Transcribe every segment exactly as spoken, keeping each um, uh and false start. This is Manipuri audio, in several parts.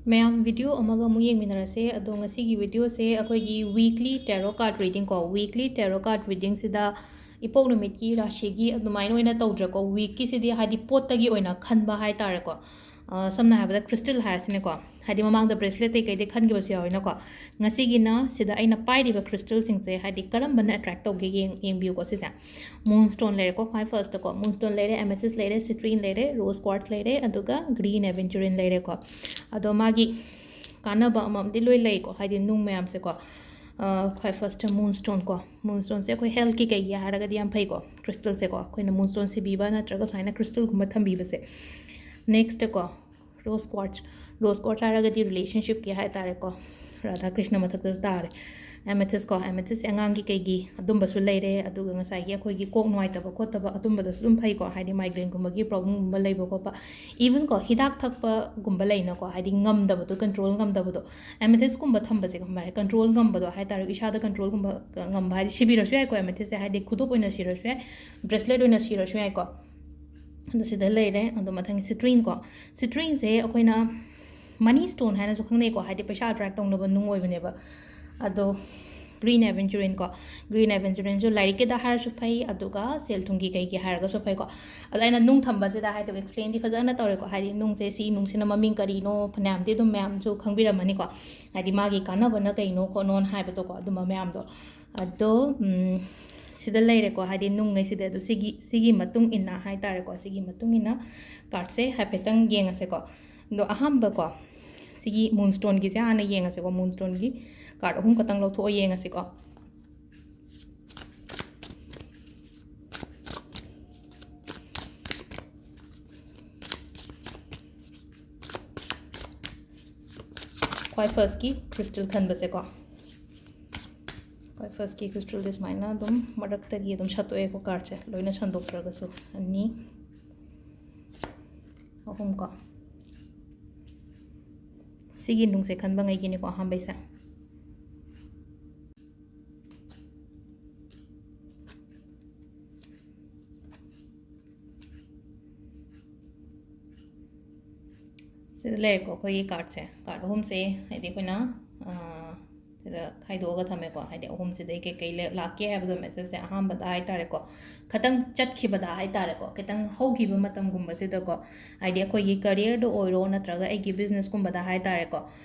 ꯃꯌꯥꯝ, video ꯑꯃꯒ ꯑꯃꯨꯛ ꯌꯦꯡꯃꯤꯟꯅꯔꯁꯦ꯫ ꯑꯗꯣ ꯉꯁꯤꯒꯤ videoꯁꯦ ꯑꯩꯈꯣꯏꯒꯤ weekly tarot card reading ꯀꯣ, weekly tarot card readingꯁꯤꯗ ꯏꯄꯣꯛ ꯅꯨꯃꯤꯠꯀꯤ ꯔꯥꯁꯤꯒꯤ ꯑꯗꯨꯃꯥꯏꯅ ꯑꯣꯏꯅ ꯇꯧꯗ꯭ꯔꯦꯀꯣ, weekꯀꯤꯁꯤꯗꯤ ꯍꯥꯏꯗꯤ ꯄꯣꯠꯇꯒꯤ ꯑꯣꯏꯅ ꯈꯟꯕ ꯍꯥꯏꯇꯥꯔꯦꯀꯣ꯫ ꯑ, ꯁꯝꯅ ꯍꯥꯏꯔꯕꯗ crystal ꯍꯥꯏꯔꯁꯤꯅꯦꯀꯣ, ꯍꯥꯏꯗꯤ ꯃꯃꯥꯡꯗ bracelet ꯀꯩꯀꯩꯗꯤ ꯈꯟꯈꯤꯕꯁꯨ ꯌꯥꯎꯋꯤꯅꯀꯣ꯫ ꯉꯁꯤꯒꯤꯅ ꯁꯤꯗ ꯑꯩꯅ ꯄꯥꯏꯔꯤꯕ crystalꯁꯤꯡꯁꯦ ꯍꯥꯏꯗꯤ ꯀꯔꯝꯕꯅ attract ꯇꯧꯒꯦ ꯌꯦꯡ-, ꯌꯦꯡꯕꯤꯌꯨꯀꯣ ꯁꯤꯁꯦ꯫ Moonstone ꯂꯩꯔꯦꯀꯣ, ꯈ꯭ꯋꯥꯏ firstꯇꯀꯣ, moonstone ꯂꯩꯔꯦ, amethyst ꯂꯩꯔꯦ, citrine ꯂꯩꯔꯦ, rose quartz ꯂꯩꯔꯦ, ꯑꯗꯨꯒ green aventurine ꯂꯩꯔꯦꯀꯣ꯫ ꯑꯗꯣ ꯃꯥꯒꯤ ꯀꯥꯟꯅꯕ ꯑꯃꯃꯝꯗꯤ ꯂꯣꯏ ꯂꯩꯀꯣ, ꯍꯥꯏꯗꯤ ꯅꯨꯡ ꯃꯌꯥꯝꯁꯦꯀꯣ꯫ ꯑ, ꯈ꯭ꯋꯥꯏ firstꯇ moonstone ꯀꯣ, moonstoneꯁꯦ ꯑꯩꯈꯣꯏ healthꯀꯤ ꯀꯩꯒꯤ ꯍꯥꯏꯔꯒꯗꯤ ꯌꯥꯝ ꯐꯩꯀꯣ, crystalꯁꯦꯀꯣ꯫ ꯑꯩꯈꯣꯏꯅ moonstone ꯁꯤꯕꯤꯕ ꯅꯠꯇ꯭ꯔꯒ ꯁꯨꯃꯥꯏꯅ crystalꯒꯨꯝꯕ ꯊꯝꯕꯤꯕꯁꯦ꯫ Nextꯀꯣ, rose quartz, rose quartz ꯍꯥꯏꯔꯒꯗꯤ relationshipꯀꯤ ꯍꯥꯏꯇꯥꯔꯦꯀꯣ, ꯔꯥꯙꯥ ꯀ꯭ꯔꯤꯁꯅ ꯃꯊꯛꯇ ꯇꯥꯔꯦ꯫ Amethystꯀꯣ, amethystꯁꯦ ꯑꯉꯥꯡꯒꯤ ꯀꯩꯒꯤ ꯑꯗꯨꯝꯕꯁꯨ ꯂꯩꯔꯦ, ꯑꯗꯨꯒ ꯉꯁꯥꯏꯒꯤ ꯑꯩꯈꯣꯏꯒꯤ ꯀꯣꯛ ꯅꯨꯡꯉꯥꯏꯇꯕ ꯈꯣꯠꯇꯕ ꯑꯗꯨꯝꯕꯗꯁꯨ ꯑꯗꯨꯝ ꯐꯩꯀꯣ, ꯍꯥꯏꯗꯤ migraineꯒꯨꯝꯕꯒꯤ problemꯒꯨꯝꯕ ꯂꯩꯕ ꯈꯣꯠꯄ, evenꯀꯣ ꯍꯤꯗꯥꯛ ꯊꯛꯄꯒꯨꯝꯕ ꯂꯩꯅꯀꯣ, ꯍꯥꯏꯗꯤ ꯉꯝꯗꯕꯗꯣ, control ꯉꯝꯗꯕꯗꯣ, amethystꯀꯨꯝꯕ ꯊꯝꯕꯁꯦ ꯈꯪꯕ꯭ꯔꯥ, control ꯉꯝꯕꯗꯣ ꯍꯥꯏꯇꯥꯔꯦ, ꯏꯁꯥꯗ controlꯒꯨꯝꯕ ꯉꯝꯕ ꯍꯥꯏꯗꯤ ꯁꯤꯕꯤꯔꯁꯨ ꯌꯥꯏꯀꯣ, amethystꯁꯦ ꯍꯥꯏꯗꯤ ꯈꯨꯗꯣꯞ ꯑꯣꯏꯅ ꯁꯤꯔꯁꯨ ꯌꯥꯏ, bracelet ꯑꯣꯏꯅ ꯁꯤꯔꯁꯨ ꯌꯥꯏꯀꯣ꯫ ꯑꯗꯣ ꯁꯤꯗ ꯂꯩꯔꯦ꯫ ꯑꯗꯣ ꯃꯊꯪꯒꯤ citrineꯀꯣ, citrineꯁꯦ ꯑꯩꯈꯣꯏꯅ money stone ꯍꯥꯏꯅꯁꯨ ꯈꯪꯅꯩꯀꯣ, ꯍꯥꯏꯗꯤ ꯄꯩꯁꯥ attract ꯇꯧꯅꯕ ꯅꯨꯡ ꯑꯣꯏꯕꯅꯦꯕ꯫ ꯑꯗꯣ green aventurineꯀꯣ, green aventurineꯁꯨ ꯂꯥꯏꯔꯤꯛꯀꯤꯗ ꯍꯥꯏꯔꯁꯨ ꯐꯩ, ꯑꯗꯨꯒ ꯁꯦꯜ ꯊꯨꯝꯒꯤ ꯀꯩꯒꯤ ꯍꯥꯏꯔꯒꯁꯨ ꯐꯩꯀꯣ꯫ ꯑꯗꯣ ꯑꯩꯅ ꯅꯨꯡ ꯊꯝꯕꯁꯤꯗ ꯍꯥꯏꯗꯤ explainꯗꯤ ꯐꯖꯅ ꯇꯧꯔꯦꯀꯣ, ꯍꯥꯏꯗꯤ ꯅꯨꯡꯁꯦ, ꯁꯤ ꯅꯨꯡꯁꯤꯅ ꯃꯃꯤꯡ ꯀꯔꯤꯅꯣ ꯐꯅꯌꯥꯝꯗꯤ ꯑꯗꯨꯝ ꯃꯌꯥꯝꯁꯨ ꯈꯪꯕꯤꯔꯝꯃꯅꯤꯀꯣ, ꯍꯥꯏꯗꯤ ꯃꯥꯒꯤ ꯀꯥꯟꯅꯕꯅ ꯀꯩꯅꯣ ꯈꯣꯠꯅꯣꯅ ꯍꯥꯏꯕꯗꯣꯀꯣ, ꯑꯗꯨꯝꯕ ꯃꯌꯥꯝꯗꯣ꯫ ꯑꯗꯣ, ꯎꯝ, ꯁꯤꯗ ꯂꯩꯔꯦꯀꯣ, ꯍꯥꯏꯗꯤ ꯅꯨꯡꯉꯩꯁꯤꯗ꯫ ꯑꯗꯣ ꯁꯤꯒꯤ, ꯁꯤꯒꯤ ꯃꯇꯨꯡ ꯏꯟꯅ ꯍꯥꯏꯇꯥꯔꯦꯀꯣ, ꯁꯤꯒꯤ ꯃꯇꯨꯡ ꯏꯟꯅ cardꯁꯦ ꯍꯥꯏꯐꯦꯠꯇꯪ ꯌꯦꯡꯉꯁꯦꯀꯣ꯫ ꯑꯗꯣ ꯑꯍꯥꯟꯕꯀꯣ, ꯁꯤꯒꯤ moonstoneꯒꯤꯁꯦ ꯍꯥꯟꯅ ꯌꯦꯡꯉꯁꯦꯀꯣ, moonstoneꯒꯤ card ꯑꯍꯨꯝ ꯈꯛꯇꯪ ꯂꯧꯊꯣꯛꯑ ꯌꯦꯡꯉꯁꯤꯀꯣ꯫ ꯈ꯭ꯋꯥꯏ firstꯀꯤ crystal ꯈꯟꯕꯁꯦꯀꯣ, ꯈ꯭ꯋꯥꯏ firstꯀꯤ crystalꯗꯤ ꯁꯨꯃꯥꯏꯅ ꯑꯗꯨꯝ ꯃꯔꯛꯇꯒꯤ ꯑꯗꯨꯝ ꯁꯠꯇꯣꯛꯑꯦꯀꯣ, cardꯁꯦ ꯂꯣꯏꯅ ꯁꯟꯗꯣꯛꯇ꯭ꯔꯒꯁꯨ꯫ ꯑꯅꯤ, ꯑꯍꯨꯝ ꯀꯣ꯫ ꯁꯤꯒꯤ ꯅꯨꯡꯁꯦ ꯈꯟꯕꯉꯩꯒꯤꯅꯤꯀꯣ ꯑꯍꯥꯟꯕꯩꯁꯦ꯫ ꯁꯤꯗ ꯂꯩꯔꯦꯀꯣ ꯑꯩꯈꯣꯏꯒꯤ ꯀꯥꯔꯠꯁꯦ꯫ ꯀꯥꯔꯠ ꯑꯍꯨꯝꯁꯦ ꯍꯥꯏꯗꯤ ꯑꯩꯈꯣꯏꯅ, ꯑ, ꯁꯤꯗ ꯈꯥꯏꯗꯣꯛꯑꯒ ꯊꯝꯃꯦꯀꯣ꯫ ꯍꯥꯏꯗꯤ ꯑꯍꯨꯝꯁꯤꯗꯩ ꯀꯩꯀꯩ ꯂꯦ-, ꯂꯥꯛꯀꯦ ꯍꯥꯏꯕꯗꯣ ꯃꯦꯁꯦꯖꯁꯦ ꯑꯍꯥꯟꯕꯗ ꯍꯥꯏ ꯇꯥꯔꯦꯀꯣ꯫ ꯈꯤꯇꯪ ꯆꯠꯈꯤꯕꯗ ꯍꯥꯏ ꯇꯥꯔꯦꯀꯣ꯫ ꯈꯤꯇꯪ ꯍꯧꯈꯤꯕ ꯃꯇꯝꯒꯨꯝꯕꯁꯤꯗꯀꯣ꯫ ꯍꯥꯏꯗꯤ ꯑꯩꯈꯣꯏꯒꯤ ꯀꯔꯤꯌꯔꯗ ꯑꯣꯏꯔꯣ ꯅꯠꯇ꯭ꯔꯒ ꯑꯩꯒꯤ ꯕꯤꯖꯤꯅꯦꯁꯀꯨꯝꯕꯗ ꯍꯥꯏ ꯇꯥꯔꯦꯀꯣ꯫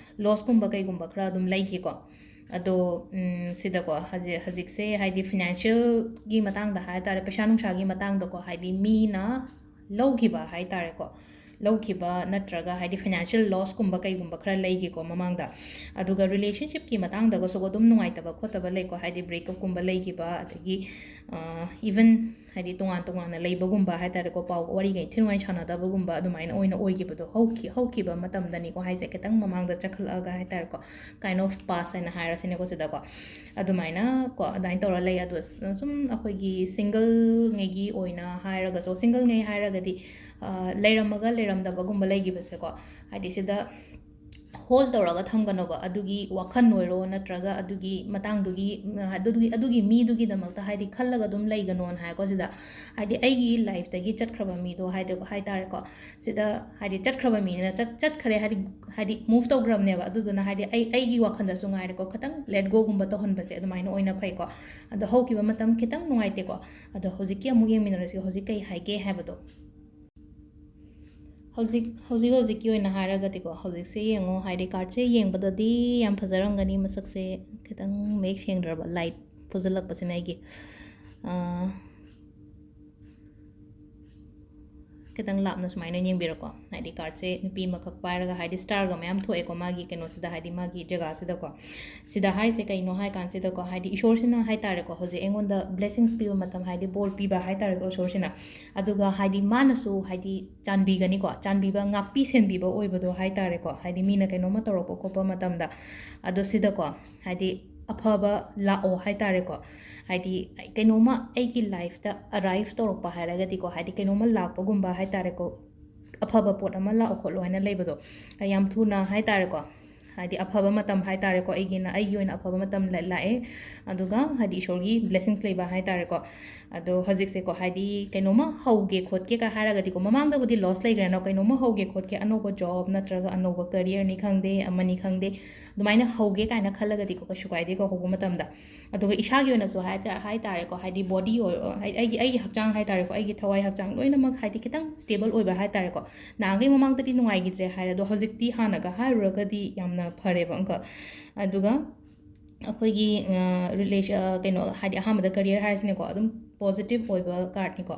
ꯂꯣꯁꯀꯨꯝꯕ ꯀꯩꯒꯨꯝꯕ ꯈꯔ ꯑꯗꯨꯝ ꯂꯩꯈꯤꯀꯣ꯫ ꯑꯗꯣ, ꯎꯝ, ꯁꯤꯗꯀꯣ ꯍꯧꯖꯤꯛ, ꯍꯧꯖꯤꯛꯁꯦ ꯍꯥꯏꯗꯤ ꯐꯥꯏꯅꯥꯟꯁꯤꯌꯦꯜꯒꯤ ꯃꯇꯥꯡꯗ ꯍꯥꯏ ꯇꯥꯔꯦ, ꯄꯩꯁꯥ ꯅꯨꯡꯁꯥꯒꯤ ꯃꯇꯥꯡꯗꯀꯣ꯫ ꯍꯥꯏꯗꯤ ꯃꯤꯅ ꯂꯧꯈꯤꯕ ꯍꯥꯏ ꯇꯥꯔꯦꯀꯣ꯫ ꯂꯧꯈꯤꯕ ꯅꯠꯇ꯭ꯔꯒ ꯍꯥꯏꯗꯤ ꯐꯥꯏꯅꯥꯟꯁꯤꯌꯦꯜ ꯂꯣꯁꯀꯨꯝꯕ ꯀꯩꯒꯨꯝꯕ ꯈꯔ ꯂꯩꯈꯤꯀꯣ ꯃꯃꯥꯡꯗ꯫ ꯑꯗꯨꯒ ꯔꯤꯂꯦꯁꯟꯁꯤꯞꯀꯤ ꯃꯇꯥꯡꯗꯒꯁꯨ ꯑꯗꯨꯝ ꯅꯨꯡꯉꯥꯏꯇꯕ ꯈꯣꯠꯇꯕ ꯂꯩꯀꯣ꯫ ꯍꯥꯏꯗꯤ ꯕ꯭ꯔꯦꯛꯑꯞꯀꯨꯝꯕ ꯂꯩꯈꯤꯕ, ꯑꯗꯒꯤ, ꯑ, ꯏꯚꯟ ꯍꯥꯏꯗꯤ ꯇꯣꯉꯥꯟ ꯇꯣꯉꯥꯟꯅ ꯂꯩꯕꯒꯨꯝꯕ ꯍꯥꯏ ꯇꯥꯔꯦꯀꯣ꯫ ꯄꯥꯎ ꯋꯥꯔꯤꯒꯩ ꯏꯟꯊꯤ ꯅꯨꯡꯉꯥꯏ ꯁꯥꯟꯅꯗꯕꯒꯨꯝꯕ ꯑꯗꯨꯃꯥꯏꯅ ꯑꯣꯏꯅ ꯑꯣꯏꯈꯤꯕꯗꯣ ꯍꯧꯈꯤ-, ꯍꯧꯈꯤꯕ ꯃꯇꯝꯗꯅꯤꯀꯣ ꯍꯥꯏꯁꯦ꯫ ꯈꯤꯇꯪ ꯃꯃꯥꯡꯗ ꯆꯠꯈꯠꯂꯛꯑꯒ ꯍꯥꯏ ꯇꯥꯔꯦꯀꯣ꯫ Kind of past ꯍꯥꯏꯅ ꯍꯥꯏꯔꯁꯤꯅꯦꯀꯣ ꯁꯤꯗꯀꯣ꯫ ꯑꯗꯨꯃꯥꯏꯅ ꯀꯣ, ꯑꯗꯨꯃꯥꯏꯅ ꯇꯧꯔ ꯂꯩ꯫ ꯑꯗꯣ ꯁ-, ꯁꯨꯝ ꯑꯩꯈꯣꯏꯒꯤ ꯁꯤꯡꯒꯜꯉꯩꯒꯤ ꯑꯣꯏꯅ ꯍꯥꯏꯔꯒꯁꯨ, ꯁꯤꯡꯒꯜꯉꯩ ꯍꯥꯏꯔꯒꯗꯤ, ꯑ, ꯂꯩꯔꯝꯃꯒ ꯂꯩꯔꯝꯗꯕꯒꯨꯝꯕ ꯂꯩꯈꯤꯕꯁꯦꯀꯣ꯫ ꯍꯥꯏꯗꯤ ꯁꯤꯗ ꯍꯣꯜ ꯇꯧꯔꯒ ꯊꯝꯒꯅꯣꯕ꯫ ꯑꯗꯨꯒꯤ ꯋꯥꯈꯜ ꯑꯣꯏꯔꯣ ꯅꯠꯇ꯭ꯔꯒ ꯑꯗꯨꯒꯤ ꯃꯇꯥꯡꯗꯨꯒꯤ, ꯑꯗꯨꯒꯤ, ꯑꯗꯨꯒꯤ ꯃꯤꯗꯨꯒꯤꯗꯃꯛꯇ ꯍꯥꯏꯗꯤ ꯈꯜꯂꯒ ꯑꯗꯨꯝ ꯂꯩꯒꯅꯣꯅ ꯍꯥꯏꯀꯣ ꯁꯤꯗ꯫ ꯍꯥꯏꯗꯤ ꯑꯩꯒꯤ ꯂꯥꯏꯐꯇꯒꯤ ꯆꯠꯈ꯭ꯔꯕ ꯃꯤꯗꯣ ꯍꯥꯏꯗꯤ, ꯍꯥꯏ ꯇꯥꯔꯦꯀꯣ꯫ ꯁꯤꯗ ꯍꯥꯏꯗꯤ ꯆꯠꯈ꯭ꯔꯕ ꯃꯤꯅꯤꯅ ꯆꯠ-, ꯆꯠꯈ꯭ꯔꯦ ꯍꯥꯏꯗꯤ, ꯍꯥꯏꯗꯤ ꯃꯨꯚ ꯇꯧꯈ꯭ꯔꯕꯅꯦꯕ꯫ ꯑꯗꯨꯗꯨꯅ ꯍꯥꯏꯗꯤ ꯑꯩ, ꯑꯩꯒꯤ ꯋꯥꯈꯜꯗꯁꯨ ꯉꯥꯏꯔꯦꯀꯣ, ꯈꯤꯇꯪ let goꯒꯨꯝꯕ ꯇꯧꯍꯟꯕꯁꯦ ꯑꯗꯨꯃꯥꯏꯅ ꯑꯣꯏꯅ ꯐꯩꯀꯣ꯫ ꯑꯗꯣ ꯍꯧꯈꯤꯕ ꯃꯇꯝ ꯈꯤꯇꯪ ꯅꯨꯡꯉꯥꯏꯇꯦꯀꯣ꯫ ꯑꯗꯣ ꯍꯧꯖꯤꯛꯀꯤ ꯑꯃꯨꯛ ꯌꯦꯡꯃꯤꯟꯅꯔꯁꯤ, ꯍꯧꯖꯤꯛ ꯀꯩ ꯍꯥꯏꯒꯦ ꯍꯥꯏꯕꯗꯣ꯫ ꯍꯧꯖꯤꯛ, ꯍꯧꯖꯤꯛ ꯍꯧꯖꯤꯛꯀꯤ ꯑꯣꯏꯅ ꯍꯥꯏꯔꯒꯗꯤꯀꯣ, ꯍꯧꯖꯤꯛꯁꯦ ꯌꯦꯡꯉꯣ, ꯍꯥꯏꯗꯤ ꯀꯥꯔꯠꯁꯦ ꯌꯦꯡꯕꯗꯗꯤ ꯌꯥꯝ ꯐꯖꯔꯝꯒꯅꯤ, ꯃꯁꯛꯁꯦ ꯈꯤꯇꯪ ꯃꯌꯦꯛ ꯁꯦꯡꯗ꯭ꯔꯕ, ꯂꯥꯏꯠ ꯐꯨꯖꯜꯂꯛꯄꯁꯤꯅ ꯑꯩꯒꯤ꯫ ꯑꯥ, ꯈꯤꯇꯪ ꯂꯥꯞꯅ ꯁꯨꯃꯥꯏꯅ ꯌꯦꯡꯕꯤꯔꯣꯀꯣ꯫ ꯍꯥꯏꯗꯤ ꯀꯥꯔꯠꯁꯦ ꯅꯨꯄꯤ ꯑꯃꯈꯛ ꯄꯥꯏꯔꯒ, ꯍꯥꯏꯗꯤ ꯁ꯭ꯇꯥꯔꯒ ꯃꯌꯥꯝ ꯊꯣꯛꯑꯦꯀꯣ ꯃꯥꯒꯤ ꯀꯩꯅꯣꯁꯤꯗ, ꯍꯥꯏꯗꯤ ꯃꯥꯒꯤ ꯖꯒꯥꯁꯤꯗꯀꯣ꯫ ꯁꯤꯗ ꯍꯥꯏꯔꯤꯁꯦ ꯀꯩꯅꯣ ꯍꯥꯏ ꯀꯥꯟꯁꯤꯗꯀꯣ, ꯍꯥꯏꯗꯤ ꯏꯁꯣꯔꯁꯤꯅ ꯍꯥꯏ ꯇꯥꯔꯦꯀꯣ, ꯍꯧꯖꯤꯛ ꯑꯩꯉꯣꯟꯗ blessings ꯄꯤꯕ ꯃꯇꯝ, ꯍꯥꯏꯗꯤ ꯕꯣꯔ ꯄꯤꯕ ꯍꯥꯏ ꯇꯥꯔꯦꯀꯣ ꯏꯁꯣꯔꯁꯤꯅ꯫ ꯑꯗꯨꯒ ꯍꯥꯏꯗꯤ ꯃꯥꯅꯁꯨ ꯍꯥꯏꯗꯤ ꯆꯥꯟꯕꯤꯒꯅꯤꯀꯣ, ꯆꯥꯟꯕꯤꯕ, ꯉꯥꯛꯄꯤ ꯁꯦꯟꯕꯤꯕ ꯑꯣꯏꯕꯗꯣ ꯍꯥꯏ ꯇꯥꯔꯦꯀꯣ꯫ ꯍꯥꯏꯗꯤ ꯃꯤꯅ ꯀꯩꯅꯣꯝꯃ ꯇꯧꯔꯛꯄ ꯈꯣꯠꯄ ꯃꯇꯝꯗ꯫ ꯑꯗꯣ ꯁꯤꯗꯀꯣ, ꯍꯥꯏꯗꯤ ꯑꯐꯕ ꯂꯥꯛꯑꯣ ꯍꯥꯏ ꯇꯥꯔꯦꯀꯣ꯫ ꯍꯥꯏꯗꯤ ꯀꯩꯅꯣꯝꯃ ꯑꯩꯒꯤ ꯂꯥꯏꯐꯇ ꯑꯔꯥꯏꯞ ꯇꯧꯔꯛꯄ ꯍꯥꯏꯔꯒꯗꯤꯀꯣ, ꯍꯥꯏꯗꯤ ꯀꯩꯅꯣꯝꯃ ꯂꯥꯛꯄꯒꯨꯝꯕ ꯍꯥꯏ ꯇꯥꯔꯦꯀꯣ, ꯑꯐꯕ ꯄꯣꯠ ꯑꯃ ꯂꯥꯛꯑꯣ ꯈꯣꯠꯂꯣ ꯍꯥꯏꯅ ꯂꯩꯕꯗꯣ, ꯌꯥꯝ ꯊꯨꯅ ꯍꯥꯏ ꯇꯥꯔꯦꯀꯣ꯫ ꯍꯥꯏꯗꯤ ꯑꯐꯕ ꯃꯇꯝ ꯍꯥꯏ ꯇꯥꯔꯦꯀꯣ, ꯑꯩꯒꯤꯅ, ꯑꯩꯒꯤ ꯑꯣꯏꯅ ꯑꯐꯕ ꯃꯇꯝ ꯂ-, ꯂꯥꯛꯑꯦ꯫ ꯑꯗꯨꯒ ꯍꯥꯏꯗꯤ ꯏꯁꯣꯔꯒꯤ blessings ꯂꯩꯕ ꯍꯥꯏ ꯇꯥꯔꯦꯀꯣ꯫ ꯑꯗꯣ ꯍꯧꯖꯤꯛꯁꯦꯀꯣ, ꯍꯥꯏꯗꯤ ꯀꯩꯅꯣꯝꯃ ꯍꯧꯒꯦ ꯈꯣꯠꯀꯦꯒ ꯍꯥꯏꯔꯒꯗꯤꯀꯣ, ꯃꯃꯥꯡꯗꯕꯨꯗꯤ ꯂꯣꯁ ꯂꯩꯈ꯭ꯔꯦꯅ, ꯀꯩꯅꯣꯝꯃ ꯍꯧꯒꯦ ꯈꯣꯠꯀꯦ, ꯑꯅꯧꯕ ꯖꯣꯕ ꯅꯠꯇ꯭ꯔꯒ ꯑꯅꯧꯕ ꯀꯦꯔꯤꯌꯔꯅꯤ ꯈꯪꯗꯦ, ꯑꯃꯅꯤ ꯈꯪꯗꯦ, ꯑꯗꯨꯃꯥꯏꯅ ꯍꯧꯒꯦ ꯀꯥꯏꯅ ꯈꯜꯂꯒꯗꯤꯀꯣ, ꯀꯩꯁꯨ ꯀꯥꯏꯗꯦꯀꯣ ꯍꯧꯕ ꯃꯇꯝꯗ꯫ ꯑꯗꯨꯒ ꯏꯁꯥꯒꯤ ꯑꯣꯏꯅꯁꯨ ꯍꯥꯏ ꯇꯥ-, ꯍꯥꯏ ꯇꯥꯔꯦꯀꯣ, ꯍꯥꯏꯗꯤ ꯕꯣꯗꯤ ꯑꯣꯏꯔꯣ, ꯍꯥꯏ-, ꯑꯩꯒꯤ, ꯑꯩꯒꯤ ꯍꯛꯆꯥꯡ ꯍꯥꯏ ꯇꯥꯔꯦꯀꯣ, ꯑꯩꯒꯤ ꯊꯋꯥꯏ ꯍꯛꯆꯥꯡ ꯂꯣꯏꯅꯃꯛ ꯍꯥꯏꯗꯤ ꯈꯤꯇꯪ ꯁ꯭ꯇꯦꯕꯜ ꯑꯣꯏꯕ ꯍꯥꯏ ꯇꯥꯔꯦꯀꯣ꯫ ꯅꯍꯥꯟꯈꯩ ꯃꯃꯥꯡꯗꯗꯤ ꯅꯨꯡꯉꯥꯏꯈꯤꯗ꯭ꯔꯦ ꯍꯥꯏꯔꯦ, ꯑꯗꯣ ꯍꯧꯖꯤꯛꯇꯤ ꯍꯥꯟꯅꯒ ꯍꯥꯏꯔꯨꯔꯒꯗꯤ ꯌꯥꯝꯅ ꯐꯔꯦꯕ ꯑꯪꯀꯜ꯫ ꯑꯗꯨꯒ ꯑꯩꯈꯣꯏꯒꯤ, ꯑ, ꯔꯤꯂꯦꯁ-, ꯑ, ꯀꯩꯅꯣ, ꯍꯥꯏꯗꯤ ꯑꯍꯥꯟꯕꯗ ꯀꯦꯔꯤꯌꯔ ꯍꯥꯏꯔꯁꯤꯅꯦꯀꯣ, ꯑꯗꯨꯝ ꯄꯣꯖꯤꯇꯤꯚ ꯑꯣꯏꯕ ꯀꯥꯔꯠꯅꯤꯀꯣ꯫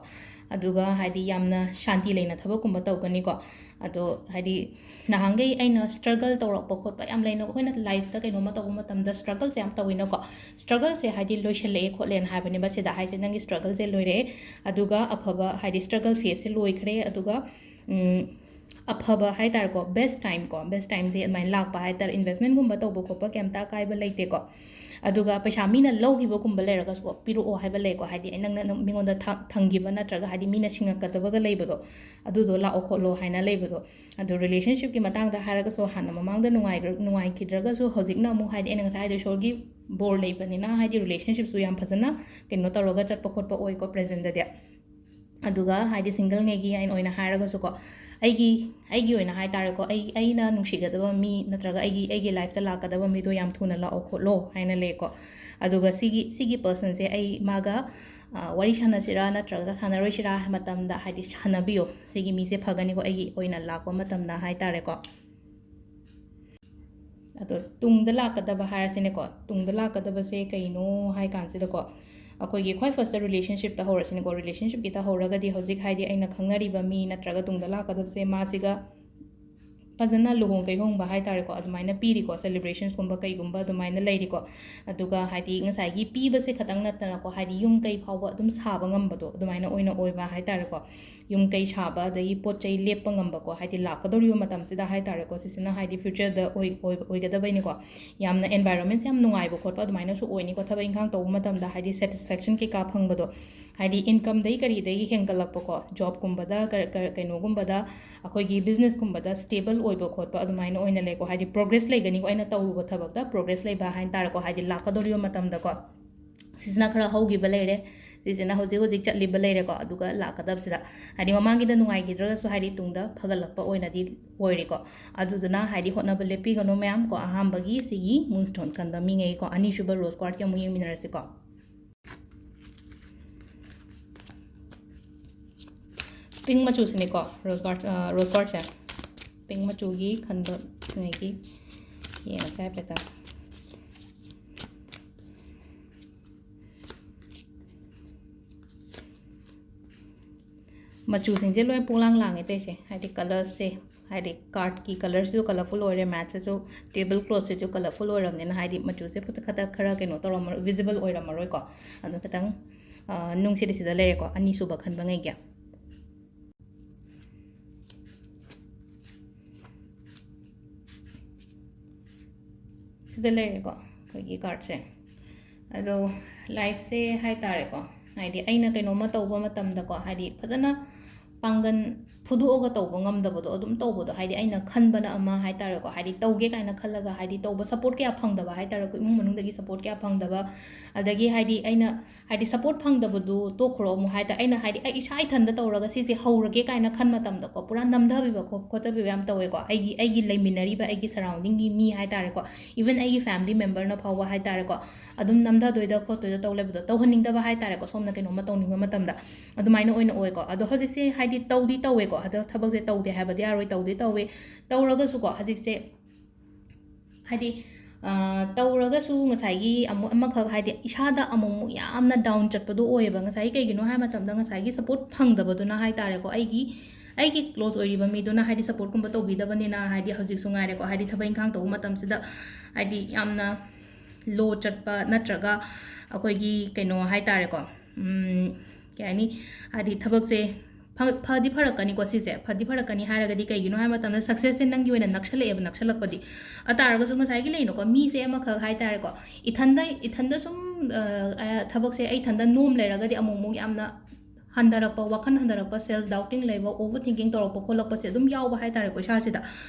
ꯑꯗꯨꯒ ꯍꯥꯏꯗꯤ ꯌꯥꯝꯅ ꯁꯥꯟꯇꯤ ꯂꯩꯅ ꯊꯕꯛꯀꯨꯝꯕ ꯇꯧꯒꯅꯤꯀꯣ꯫ ꯑꯗꯣ ꯍꯥꯏꯗꯤ ꯅꯍꯥꯟꯈꯩ ꯑꯩꯅ ꯁ꯭ꯇ꯭ꯔꯒꯜ ꯇꯧꯔꯛꯄ ꯈꯣꯠꯄ ꯌꯥꯝ ꯂꯩꯅ, ꯑꯩꯈꯣꯏꯅ ꯂꯥꯏꯐꯇ ꯀꯩꯅꯣꯝꯃ ꯇꯧꯕ ꯃꯇꯝꯗ ꯁ꯭ꯇ꯭ꯔꯒꯜꯁꯦ ꯌꯥꯝ ꯇꯧꯋꯤꯅꯀꯣ꯫ ꯁ꯭ꯇ꯭ꯔꯒꯜꯁꯦ ꯍꯥꯏꯗꯤ ꯂꯣꯏꯁꯤꯜꯂꯛꯑꯦ ꯈꯣꯠꯂꯦꯅ ꯍꯥꯏꯕꯅꯦꯕ ꯁꯤꯗ ꯍꯥꯏꯁꯦ, ꯅꯪꯒꯤ ꯁ꯭ꯇ꯭ꯔꯒꯜꯁꯦ ꯂꯣꯏꯔꯛꯑꯦ, ꯑꯗꯨꯒ ꯑꯐꯕ ꯍꯥꯏꯗꯤ ꯁ꯭ꯇ꯭ꯔꯒꯜ ꯐꯦꯁꯁꯦ ꯂꯣꯏꯈ꯭ꯔꯦ, ꯑꯗꯨꯒ, ꯎꯝ, ꯑꯐꯕ ꯍꯥꯏ ꯇꯥꯔꯦꯀꯣ, ꯕꯦꯁ ꯇꯥꯏꯝ ꯀꯣ, ꯕꯦꯁ ꯇꯥꯏꯝꯁꯦ ꯑꯗꯨꯃꯥꯏꯅ ꯂꯥꯛꯄ ꯍꯥꯏ ꯇꯥꯔꯦ꯫ ꯏꯟꯚꯦꯁꯃꯦꯟꯒꯨꯝꯕ ꯇꯧꯕ ꯈꯣꯠꯄ ꯀꯩꯝꯇ ꯑꯀꯥꯏꯕ ꯂꯩꯇꯦꯀꯣ꯫ ꯑꯗꯨꯒ ꯄꯩꯁꯥ ꯃꯤꯅ ꯂꯧꯈꯤꯕꯒꯨꯝꯕ ꯂꯩꯔꯒꯁꯨ ꯄꯤꯔꯛꯑꯣ ꯍꯥꯏꯕ ꯂꯩꯀꯣ, ꯍꯥꯏꯗꯤ ꯅꯪꯅ ꯅꯪ ꯃꯤꯉꯣꯟꯗ ꯊ-, ꯊꯝꯈꯤꯕ ꯅꯠꯇ꯭ꯔꯒ ꯍꯥꯏꯗꯤ ꯃꯤꯅ ꯁꯤꯡꯉꯛꯀꯗꯕꯒ ꯂꯩꯕꯗꯣ, ꯑꯗꯨꯗꯣ ꯂꯥꯛꯑꯣ ꯈꯣꯠꯂꯣ ꯍꯥꯏꯅ ꯂꯩꯕꯗꯣ꯫ ꯑꯗꯣ ꯔꯤꯂꯦꯁꯟꯁꯤꯞꯀꯤ ꯃꯇꯥꯡꯗ ꯍꯥꯏꯔꯒꯁꯨ ꯍꯥꯟꯅ ꯃꯃꯥꯡꯗ ꯅꯨꯡꯉꯥꯏꯈ꯭ꯔ-, ꯅꯨꯡꯉꯥꯏꯈꯤꯗ꯭ꯔꯒꯁꯨ ꯍꯧꯖꯤꯛꯅ ꯑꯃꯨꯛ ꯍꯥꯏꯗꯤ ꯑꯩꯅ ꯉꯁꯥꯏ ꯍꯥꯏꯗꯣ ꯏꯁꯣꯔꯒꯤ ꯕꯣꯔ ꯂꯩꯕꯅꯤꯅ ꯍꯥꯏꯗꯤ ꯔꯤꯂꯦꯁꯟꯁꯤꯞꯁꯨ ꯌꯥꯝ ꯐꯖꯅ ꯀꯩꯅꯣ ꯇꯧꯔꯒ ꯆꯠꯄ ꯈꯣꯠꯄ ꯑꯣꯏꯀꯣ ꯄ꯭ꯔꯦꯖꯦꯟꯗꯗꯤ꯫ ꯑꯗꯨꯒ ꯍꯥꯏꯗꯤ ꯁꯤꯡꯒꯜꯉꯩꯒꯤ ꯑꯩꯅ ꯑꯣꯏꯅ ꯍꯥꯏꯔꯒꯁꯨꯀꯣ, ꯑꯩꯒꯤ, ꯑꯩꯒꯤ ꯑꯣꯏꯅ ꯍꯥꯏ ꯇꯥꯔꯦꯀꯣ, ꯑꯩ, ꯑꯩꯅ ꯅꯨꯡꯁꯤꯒꯗꯕ ꯃꯤ ꯅꯠꯇ꯭ꯔꯒ ꯑꯩꯒꯤ, ꯑꯩꯒꯤ ꯂꯥꯏꯐꯇ ꯂꯥꯛꯀꯗꯕ ꯃꯤꯗꯣ ꯌꯥꯝ ꯊꯨꯅ ꯂꯥꯛꯑꯣ ꯈꯣꯠꯂꯣ ꯍꯥꯏꯅ ꯂꯩꯀꯣ꯫ ꯑꯗꯨꯒ ꯁꯤꯒꯤ, ꯁꯤꯒꯤ ꯄꯔꯁꯟꯁꯦ ꯑꯩ ꯃꯥꯒ, ꯑ, ꯋꯥꯔꯤ ꯁꯥꯟꯅꯁꯤꯔꯥ ꯅꯠꯇ꯭ꯔꯒ ꯁꯥꯟꯅꯔꯣꯏꯁꯤꯔꯥ ꯍꯥꯏꯕ ꯃꯇꯝꯗ ꯍꯥꯏꯗꯤ ꯁꯥꯟꯅꯕꯤꯌꯣ, ꯁꯤꯒꯤ ꯃꯤꯁꯦ ꯐꯒꯅꯤꯀꯣ ꯑꯩꯒꯤ ꯑꯣꯏꯅ ꯂꯥꯛꯄ ꯃꯇꯝꯗ ꯍꯥꯏ ꯇꯥꯔꯦꯀꯣ꯫ ꯑꯗꯣ ꯇꯨꯡꯗ ꯂꯥꯛꯀꯗꯕ ꯍꯥꯏꯔꯁꯤꯅꯦꯀꯣ, ꯇꯨꯡꯗ ꯂꯥꯛꯀꯗꯕꯁꯦ ꯀꯩꯅꯣ ꯍꯥꯏ ꯀꯥꯟꯁꯤꯗꯀꯣ, ꯑꯩꯈꯣꯏꯒꯤ ꯈ꯭ꯋꯥꯏ ꯐꯥꯔꯁꯇ ꯔꯤꯂꯦꯁꯟꯁꯤꯞꯇ ꯍꯧꯔꯁꯤꯅꯦꯀꯣ꯫ ꯔꯤꯂꯦꯁꯟꯁꯤꯞꯀꯤꯗ ꯍꯧꯔꯒꯗꯤ ꯍꯧꯖꯤꯛ ꯍꯥꯏꯗꯤ ꯑꯩꯅ ꯈꯪꯅꯔꯤꯕ ꯃꯤ ꯅꯠꯇ꯭ꯔꯒ ꯇꯨꯡꯗ ꯂꯥꯛꯀꯗꯕꯁꯦ ꯃꯥꯁꯤꯒ ꯐꯖꯅ ꯂꯨꯍꯣꯡ ꯀꯩꯍꯣꯡꯕ ꯍꯥꯏ ꯇꯥꯔꯦꯀꯣ, ꯑꯗꯨꯃꯥꯏꯅ ꯄꯤꯔꯤꯀꯣ, ꯁꯦꯂꯦꯕ꯭ꯔꯦꯁꯟꯁꯀꯨꯝꯕ ꯀꯩꯒꯨꯝꯕ ꯑꯗꯨꯃꯥꯏꯅ ꯂꯩꯔꯤꯀꯣ꯫ ꯑꯗꯨꯒ ꯍꯥꯏꯗꯤ ꯉꯁꯥꯏꯒꯤ ꯄꯤꯕꯁꯦ ꯈꯛꯇꯪ ꯅꯠꯇꯅꯀꯣ, ꯍꯥꯏꯗꯤ ꯌꯨꯝ ꯀꯩ ꯐꯥꯎꯕ ꯑꯗꯨꯝ ꯁꯥꯕ ꯉꯝꯕꯗꯣ ꯑꯗꯨꯃꯥꯏꯅ ꯑꯣꯏꯅ ꯑꯣꯏꯕ ꯍꯥꯏ ꯇꯥꯔꯦꯀꯣ꯫ ꯌꯨꯝ ꯀꯩ ꯁꯥꯕ, ꯑꯗꯒꯤ ꯄꯣꯠ ꯆꯩ ꯂꯦꯞꯄ ꯉꯝꯕꯀꯣ, ꯍꯥꯏꯗꯤ ꯂꯥꯛꯀꯗꯧꯔꯤꯕ ꯃꯇꯝꯁꯤꯗ ꯍꯥꯏ ꯇꯥꯔꯦꯀꯣ, ꯁꯤꯁꯤꯅ ꯍꯥꯏꯗꯤ ꯐ꯭ꯌꯨꯆꯔꯗ ꯑꯣꯏ-, ꯑꯣꯏ-, ꯑꯣꯏꯒꯗꯕꯩꯅꯤꯀꯣ꯫ ꯌꯥꯝꯅ ꯑꯦꯟꯚꯥꯏꯔꯣꯟꯃꯦꯟꯁꯦ ꯌꯥꯝ ꯅꯨꯡꯉꯥꯏꯕ ꯈꯣꯠꯄ ꯑꯗꯨꯃꯥꯏꯅꯁꯨ ꯑꯣꯏꯅꯤꯀꯣ, ꯊꯕꯛ ꯏꯪꯈꯥꯡ ꯇꯧꯕ ꯃꯇꯝꯗ ꯍꯥꯏꯗꯤ ꯁꯦꯇꯤꯁꯐꯦꯛꯁꯟ ꯀꯩꯀꯥ ꯐꯪꯕꯗꯣ, ꯍꯥꯏꯗꯤ ꯏꯟꯀꯝꯗꯒꯤ ꯀꯔꯤꯗꯒꯤ ꯍꯦꯟꯒꯠꯂꯛꯄꯀꯣ, ꯖꯣꯕꯀꯨꯝꯕꯗ ꯀ-, ꯀ-, ꯀꯩꯅꯣꯒꯨꯝꯕꯗ, ꯑꯩꯈꯣꯏꯒꯤ ꯕꯤꯖꯤꯅꯦꯁꯀꯨꯝꯕꯗ ꯁ꯭ꯇꯦꯕꯜ ꯑꯣꯏꯕ ꯈꯣꯠꯄ ꯑꯗꯨꯃꯥꯏꯅ ꯑꯣꯏꯅ ꯂꯩꯀꯣ, ꯍꯥꯏꯗꯤ ꯄ꯭ꯔꯣꯒ꯭ꯔꯦꯁ ꯂꯩꯒꯅꯤꯀꯣ, ꯑꯩꯅ ꯇꯧꯔꯨꯕ ꯊꯕꯛꯇ ꯄ꯭ꯔꯣꯒ꯭ꯔꯦꯁ ꯂꯩꯕ ꯍꯥꯏꯅ ꯇꯥꯔꯦꯀꯣ, ꯍꯥꯏꯗꯤ ꯂꯥꯛꯀꯗꯧꯔꯤꯕ ꯃꯇꯝꯗꯀꯣ꯫ ꯁꯤꯁꯤꯅ ꯈꯔ ꯍꯧꯈꯤꯕ ꯂꯩꯔꯦ꯫ ꯁꯤꯁꯤꯅ ꯍꯧꯖꯤꯛ ꯍꯧꯖꯤꯛ ꯆꯠꯂꯤꯕ ꯂꯩꯔꯦꯀꯣ꯫ ꯑꯗꯨꯒ ꯂꯥꯛꯀꯗꯕꯁꯤꯗ ꯍꯥꯏꯗꯤ ꯃꯃꯥꯡꯒꯤꯗ ꯅꯨꯡꯉꯥꯏꯈꯤꯗ꯭ꯔꯒꯁꯨ ꯍꯥꯏꯗꯤ ꯇꯨꯡꯗ ꯐꯒꯠꯂꯛꯄ ꯑꯣꯏꯅꯗꯤ ꯑꯣꯏꯔꯦꯀꯣ꯫ ꯑꯗꯨꯗꯨꯅ ꯍꯥꯏꯗꯤ ꯍꯣꯠꯅꯕ ꯂꯦꯞꯄꯤꯒꯅꯨ ꯃꯌꯥꯝ ꯀꯣ꯫ ꯑꯍꯥꯟꯕꯒꯤ ꯁꯤꯒꯤ ꯃꯨꯟꯁꯇꯣꯟ ꯈꯟꯕ ꯃꯤꯉꯩꯀꯣ꯫ ꯑꯅꯤꯁꯨꯕ ꯔꯣꯁ ꯀ꯭ꯋꯥꯔꯠꯀꯤ ꯑꯃꯨꯛ ꯌꯦꯡꯃꯤꯟꯅꯔꯁꯤꯀꯣ꯫ ꯄꯤꯡ ꯃꯆꯨꯁꯤꯅꯦꯀꯣ, ꯔꯣꯁ ꯀ꯭ꯋꯥꯔꯠ, ꯔꯣꯁ ꯀ꯭ꯋꯥꯔꯠꯁꯦ꯫ ꯄꯤꯡ ꯃꯆꯨꯒꯤ ꯈꯟꯕ ꯃꯤꯉꯩꯒꯤ ꯌꯦꯡꯉꯁꯦ ꯍꯥꯏꯐꯦꯠꯇꯪ꯫ ꯃꯆꯨꯁꯤꯡꯁꯦ ꯂꯣꯏ ꯄꯣꯛꯂꯥꯡ ꯂꯥꯡꯉꯦ ꯇꯧꯔꯤꯁꯦ, ꯍꯥꯏꯗꯤ ꯀꯂꯔꯁꯦ, ꯍꯥꯏꯗꯤ ꯀꯥꯔꯠꯀꯤ ꯀꯂꯔꯁꯤꯁꯨ ꯀꯂꯔꯐꯨꯜ ꯑꯣꯏꯔꯦ, ꯃꯦꯠꯁꯤꯁꯨ, ꯇꯦꯕꯜ ꯀ꯭ꯂꯣꯠꯁꯤꯁꯨ ꯀꯂꯔꯐꯨꯜ ꯑꯣꯏꯔꯕꯅꯤꯅ ꯍꯥꯏꯗꯤ ꯃꯆꯨꯁꯦ ꯈꯛꯇ ꯈꯔ ꯀꯩꯅꯣ ꯇꯧꯔꯝꯃꯔꯣꯏ, ꯚꯤꯖꯤꯕꯜ ꯑꯣꯏꯔꯝꯃꯔꯣꯏꯀꯣ꯫ ꯑꯗꯣ ꯈꯤꯇꯪ, ꯑ, ꯅꯨꯡꯁꯤꯗꯤ ꯁꯤꯗ ꯂꯩꯔꯦꯀꯣ, ꯑꯅꯤꯁꯨꯕ ꯈꯟꯕꯉꯩꯒꯤ꯫ ꯁꯤꯗ ꯂꯩꯔꯦꯀꯣ ꯑꯩꯈꯣꯏꯒꯤ ꯀꯥꯔꯠꯁꯦ꯫ ꯑꯗꯣ ꯂꯥꯏꯐꯁꯦ ꯍꯥꯏꯇꯥꯔꯦꯀꯣ, ꯍꯥꯏꯗꯤ ꯑꯩꯅ ꯀꯩꯅꯣꯝꯃ ꯇꯧꯕ ꯃꯇꯝꯗꯀꯣ, ꯍꯥꯏꯗꯤ ꯐꯖꯅ ꯄꯥꯡꯒꯜ ꯐꯨꯗꯣꯛꯑꯒ ꯇꯧꯕ ꯉꯝꯗꯕꯗꯣ ꯑꯗꯨꯝ ꯇꯧꯕꯗꯣ, ꯍꯥꯏꯗꯤ ꯑꯩꯅ ꯈꯟꯕꯅ ꯑꯃ ꯍꯥꯏꯇꯥꯔꯦꯀꯣ, ꯍꯥꯏꯗꯤ ꯇꯧꯒꯦ ꯀꯥꯏꯅ ꯈꯜꯂꯒ ꯍꯥꯏꯗꯤ ꯇꯧꯕ ꯁꯞꯄꯣꯔꯠ ꯀꯌꯥ ꯐꯪꯗꯕ ꯍꯥꯏꯇꯥꯔꯦꯀꯣ, ꯏꯃꯨꯡ ꯃꯅꯨꯡꯗꯒꯤ ꯁꯞꯄꯣꯔꯠ ꯀꯌꯥ ꯐꯪꯗꯕ, ꯑꯗꯒꯤ ꯍꯥꯏꯗꯤ ꯑꯩꯅ ꯍꯥꯏꯗꯤ ꯁꯞꯄꯣꯔꯠ ꯐꯪꯗꯕꯗꯨ ꯇꯣꯛꯈ꯭ꯔꯣ ꯑꯃꯨꯛ ꯍꯥꯏꯇꯥꯔꯦ꯫ ꯑꯩꯅ ꯍꯥꯏꯗꯤ ꯑꯩ ꯏꯁꯥ ꯏꯊꯟꯗ ꯇꯧꯔꯒ ꯁꯤꯁꯦ ꯍꯧꯔꯒꯦ ꯀꯥꯏꯅ ꯈꯟ ꯃꯇꯝꯗꯀꯣ, ꯄꯨꯔꯥ ꯅꯝꯊꯕꯤꯕ ꯈꯣ-, ꯈꯣꯠꯊꯕꯤꯕ ꯌꯥꯝ ꯇꯧꯋꯦꯀꯣ꯫ ꯑꯩꯒꯤ, ꯑꯩꯒꯤ ꯂꯩꯃꯤꯟꯅꯔꯤꯕ ꯑꯩꯒꯤ ꯁꯔꯥꯎꯟꯗꯤꯡꯒꯤ ꯃꯤ ꯍꯥꯏꯇꯥꯔꯦꯀꯣ, ꯏꯚꯟ ꯑꯩꯒꯤ ꯐꯦꯃꯤꯂꯤ ꯃꯦꯝꯕꯔꯅ ꯐꯥꯎꯕ ꯍꯥꯏꯇꯥꯔꯦꯀꯣ, ꯑꯗꯨꯝ ꯅꯝꯊꯗꯣꯏꯗ ꯈꯣꯠꯇꯣꯏꯗ ꯇꯧ ꯂꯩꯕꯗꯣ, ꯇꯧꯍꯟꯅꯤꯡꯗꯕ ꯍꯥꯏꯇꯥꯔꯦꯀꯣ, ꯁꯣꯝꯅ ꯀꯩꯅꯣꯝꯃ ꯇꯧꯅꯤꯡꯕ ꯃꯇꯝꯗ꯫ ꯑꯗꯨꯃꯥꯏꯅ ꯑꯣꯏꯅ ꯑꯣꯏꯀꯣ꯫ ꯑꯗꯣ ꯍꯧꯖꯤꯛꯁꯦ ꯍꯥꯏꯗꯤ ꯇꯧꯗꯤ ꯇꯧꯋꯦꯀꯣ, ꯑꯗꯣ ꯊꯕꯛꯁꯦ ꯇꯧꯗꯦ ꯍꯥꯏꯕꯗꯤ ꯌꯥꯔꯣꯏ, ꯇꯧꯗꯤ ꯇꯧꯋꯦ꯫ ꯇꯧꯔꯒꯁꯨꯀꯣ ꯍꯧꯖꯤꯛꯁꯦ ꯍꯥꯏꯗꯤ, ꯑ, ꯇꯧꯔꯒꯁꯨ ꯉꯁꯥꯏꯒꯤ ꯑꯃꯨꯛ ꯑꯃꯈꯛ ꯍꯥꯏꯗꯤ ꯏꯁꯥꯗ ꯑꯃꯨꯛ ꯑꯃꯨꯛ ꯌꯥꯝꯅ ꯗꯥꯎꯟ ꯆꯠꯄꯗꯣ ꯑꯣꯏꯌꯦꯕ꯫ ꯉꯁꯥꯏꯒꯤ ꯀꯩꯒꯤꯅꯣ ꯍꯥꯏꯕ ꯃꯇꯝꯗ ꯉꯁꯥꯏꯒꯤ ꯁꯞꯄꯣꯔꯠ ꯐꯪꯗꯕꯗꯨꯅ ꯍꯥꯏꯇꯥꯔꯦꯀꯣ, ꯑꯩꯒꯤ, ꯑꯩꯒꯤ ꯀ꯭ꯂꯣꯁ ꯑꯣꯏꯔꯤꯕ ꯃꯤꯗꯨꯅ ꯍꯥꯏꯗꯤ ꯁꯞꯄꯣꯔꯠꯀꯨꯝꯕ ꯇꯧꯕꯤꯗꯕꯅꯤꯅ ꯍꯥꯏꯗꯤ ꯍꯧꯖꯤꯛꯁꯨ ꯉꯥꯏꯔꯦꯀꯣ, ꯍꯥꯏꯗꯤ ꯊꯕꯛ ꯏꯪꯈꯥꯡ ꯇꯧꯕ ꯃꯇꯝꯁꯤꯗ ꯍꯥꯏꯗꯤ ꯌꯥꯝꯅ ꯂꯣ ꯆꯠꯄ ꯅꯠꯇ꯭ꯔꯒ ꯑꯩꯈꯣꯏꯒꯤ ꯀꯩꯅꯣ ꯍꯥꯏꯇꯥꯔꯦꯀꯣ, ꯎꯝ, ꯀꯩ ꯍꯥꯏꯅꯤ, ꯍꯥꯏꯗꯤ ꯊꯕꯛꯁꯦ ꯐ-, ꯐꯗꯤ ꯐꯔꯛꯀꯅꯤꯀꯣ ꯁꯤꯁꯦ, ꯐꯗꯤ ꯐꯔꯛꯀꯅꯤ ꯍꯥꯏꯔꯒꯗꯤ ꯀꯩꯒꯤꯅꯣ ꯍꯥꯏꯕ ꯃꯇꯝꯗ ꯁꯛꯁꯦꯁꯁꯦ ꯅꯪꯒꯤ ꯑꯣꯏꯅ ꯅꯛꯁꯜꯂꯛꯑꯦꯕ, ꯅꯛꯁꯜꯂꯛꯄꯗꯤ꯫ ꯑꯗꯨ ꯇꯥꯔꯒꯁꯨ ꯉꯁꯥꯏꯒꯤ ꯂꯩꯅꯀꯣ, ꯃꯤꯁꯦ ꯑꯃꯈꯛ ꯍꯥꯏꯇꯥꯔꯦꯀꯣ, ꯏꯊꯟꯗ, ꯏꯊꯟꯗ ꯁꯨꯝ, ꯑ, ꯑ, ꯊꯕꯛꯁꯦ ꯑꯩ ꯏꯊꯟꯗ ꯅꯣꯝ ꯂꯩꯔꯒꯗꯤ ꯑꯃꯨꯛ ꯑꯃꯨꯛ ꯌꯥꯝꯅ ꯍꯟꯊꯔꯛꯄ, ꯋꯥꯈꯜ ꯍꯟꯊꯔꯛꯄ, self doubting ꯂꯩꯕ, over thinking ꯇꯧꯔꯛꯄ ꯈꯣꯠꯂꯛꯄꯁꯦ ꯑꯗꯨꯝ ꯌꯥꯎꯕ ꯍꯥꯏ ꯇꯥꯔꯦꯀꯣ ꯏꯁꯥꯁꯤꯗ꯫